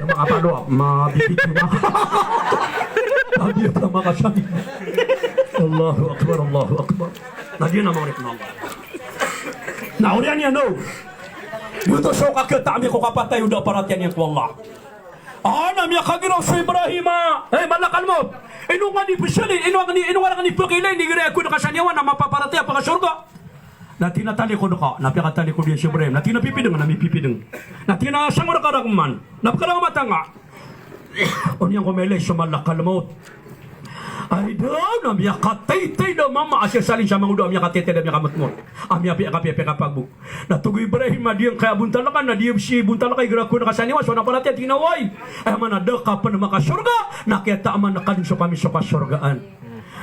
Na makapalo, mabibit na. Tabiya ta makasangin. Allahu Akbar, Allahu Akbar. Na giya na mawri ko Allah. Na oriyan iyan o. Giyoto so kakita ami ko kapatay o da paratiyaya niyan ko Allah. A, na miyakagiraw so Ibrahim a, eh, malakal maut. Ino nga di psali, ino nga di, ino nga di pkiilay, igira ako na kasaniyawa na mapaparatiyaya pakasorga. Na tina talikod ka, na piyakatalikod iyan si Ibrahim. Na tina pipidng, na mipipidng. Na tina sangor ka rakman. Na pkala nga mata nga. Oniyan ko mailay so malakal maut. Ay daw, na miyakataytay da mama a siya salin sa mangoda, a miyakataytay da miyakamotmot. A miyapiya kapiya, piya kapagbo. Na togo Ibrahim a di ngka bontal ka, na di si bontal ka igira ako na kasaniyawa so naparatiyaya, tig iyan a oway. Aya maana da ka pn makasorga, na kiyataman ka dn so kami so kasorgaan.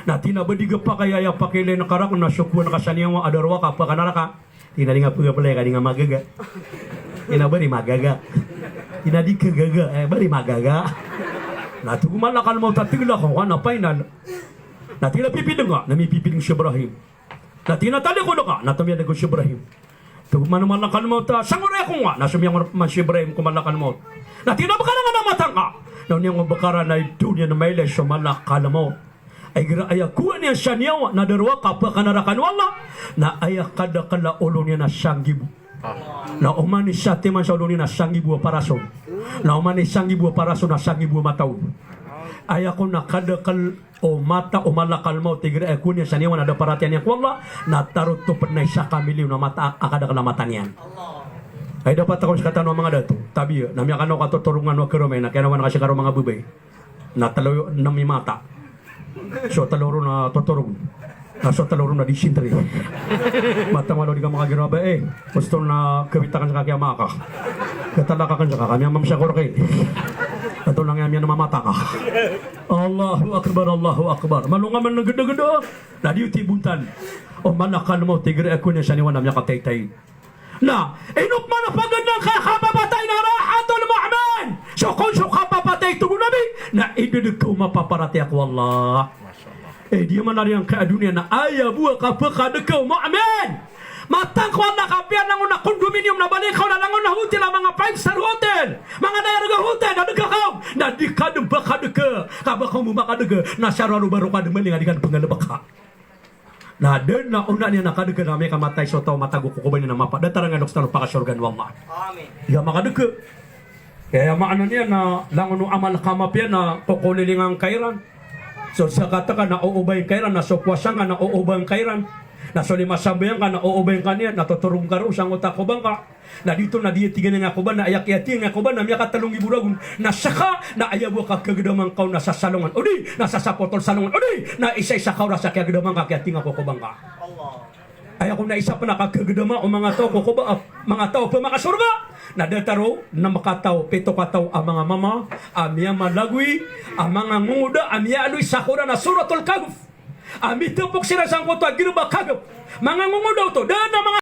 Na tina ba di gpakay aya pakiilay ngka rakn na so kowa na kasaniyawa a darowaka a pkanaraka. Tina di nga pgaplay ka di nga magaga. Tina bari magaga. Tina di kagaga, eh, bari magaga. Na togo malakal maut a tig iyan a ko ka na final. Na tina pipidng ka, na mipipidng si Ibrahim. Na tina talikod ka, na tomiyalikod si Ibrahim. Togo man o malakal maut a sangor ako nga, na somiyangor man si Ibrahim ko malakal maut. Na tina bkara nga na mata nga. Na oniyan ko bkara na ito niyan mailay so malakal maut. Ay igira aya kowa niyan saniyawa na darowaka a pkanaraka o Allah, na aya kadakl a olo niyan na sanggibo. Na oman i satiman sa olo niyan na sanggibo a paraso. Na oman i sanggibo a paraso na sanggibo a mata on. Aya kon a kadakl o mata o malakal maut igira aya kowa niyan saniyawa na da paratiyaya niyan ko Allah, na tarotop na isa ka milyon a mata a kadakl a mata niyan. Ay dapat ako skatano a manga dato, tabiya, na miyakanaw ka totorongan o karoma, na kiyanawan ka si karo manga babay. Na tlo, nem i mata. So tlo ron na totorog. Na so tlo ron na dysentery. Mata malo di ka makagiraw ba, eh. Gusto na kawit akn ska kiyamaka. Katalak akn ska, kami a mamsakor ki. Ato lang iyan a mamata ka. Allahu Akbar, Allahu Akbar. Malo nga man gdagda. Na di oto i bontal o malakal maut igira ako niyan saniyawa na miyakataytay. Na ino pman a paganad angkaya kapapatay na rahatul mu'min. So kon so kapapatay, tig o Nabi, na idadka o mapaparatiyaya ko Allah. Eh, di man ari angkaya doniya na aya bo a kapakadka o mu'min. Matang ko Allah ka piyalangon a condominium na bali ka on a langon a hotel a manga five star hotel. Manga dayarga hotel na dka ka on. Na di ka dn pakadka. Ka ba ka on bo makadka na sa rowar o barokah dn maling a di ka dn pnggalbka. Na da na ona niyan a kadka na miyakamatay so taw a matago ko koba niyan a mapa. Datar angka loks tano pakasorgaan o Allah. Amin. Aya makadka. Aya maana niyan na langon o amal ka mapiya na kokolilingan ka iran. So zakat ka na oobay ka iran, na so powasa ka na oobay ka iran. Na so lima sambayang ka na oobay ka niyan, na totorog ka roo sangkoto a koba ngka. Na dito na di tig iyan a koba na aya kiyatig iyan a koba na miyakatlo nggibo ragon. Na saka na aya bo a kakagdaman ka on na sasalongan. O di na sasapotol salongan. O di na isa-isa ka oras a kiyagdaman ka kiyatig iyan ko koba ngka. Aya kon a isa pn a kakagdama o manga taw ko koba, ah, manga taw a pmakasorga. Na datar o nem kataw, pito kataw a manga mama a miyamalagoy a manga ngongoda a miyaaloy sa Qur'an a Suratul Kahf. A mitapok siran sangkoto a girba Kahf. Manga ngongoda oto, da na manga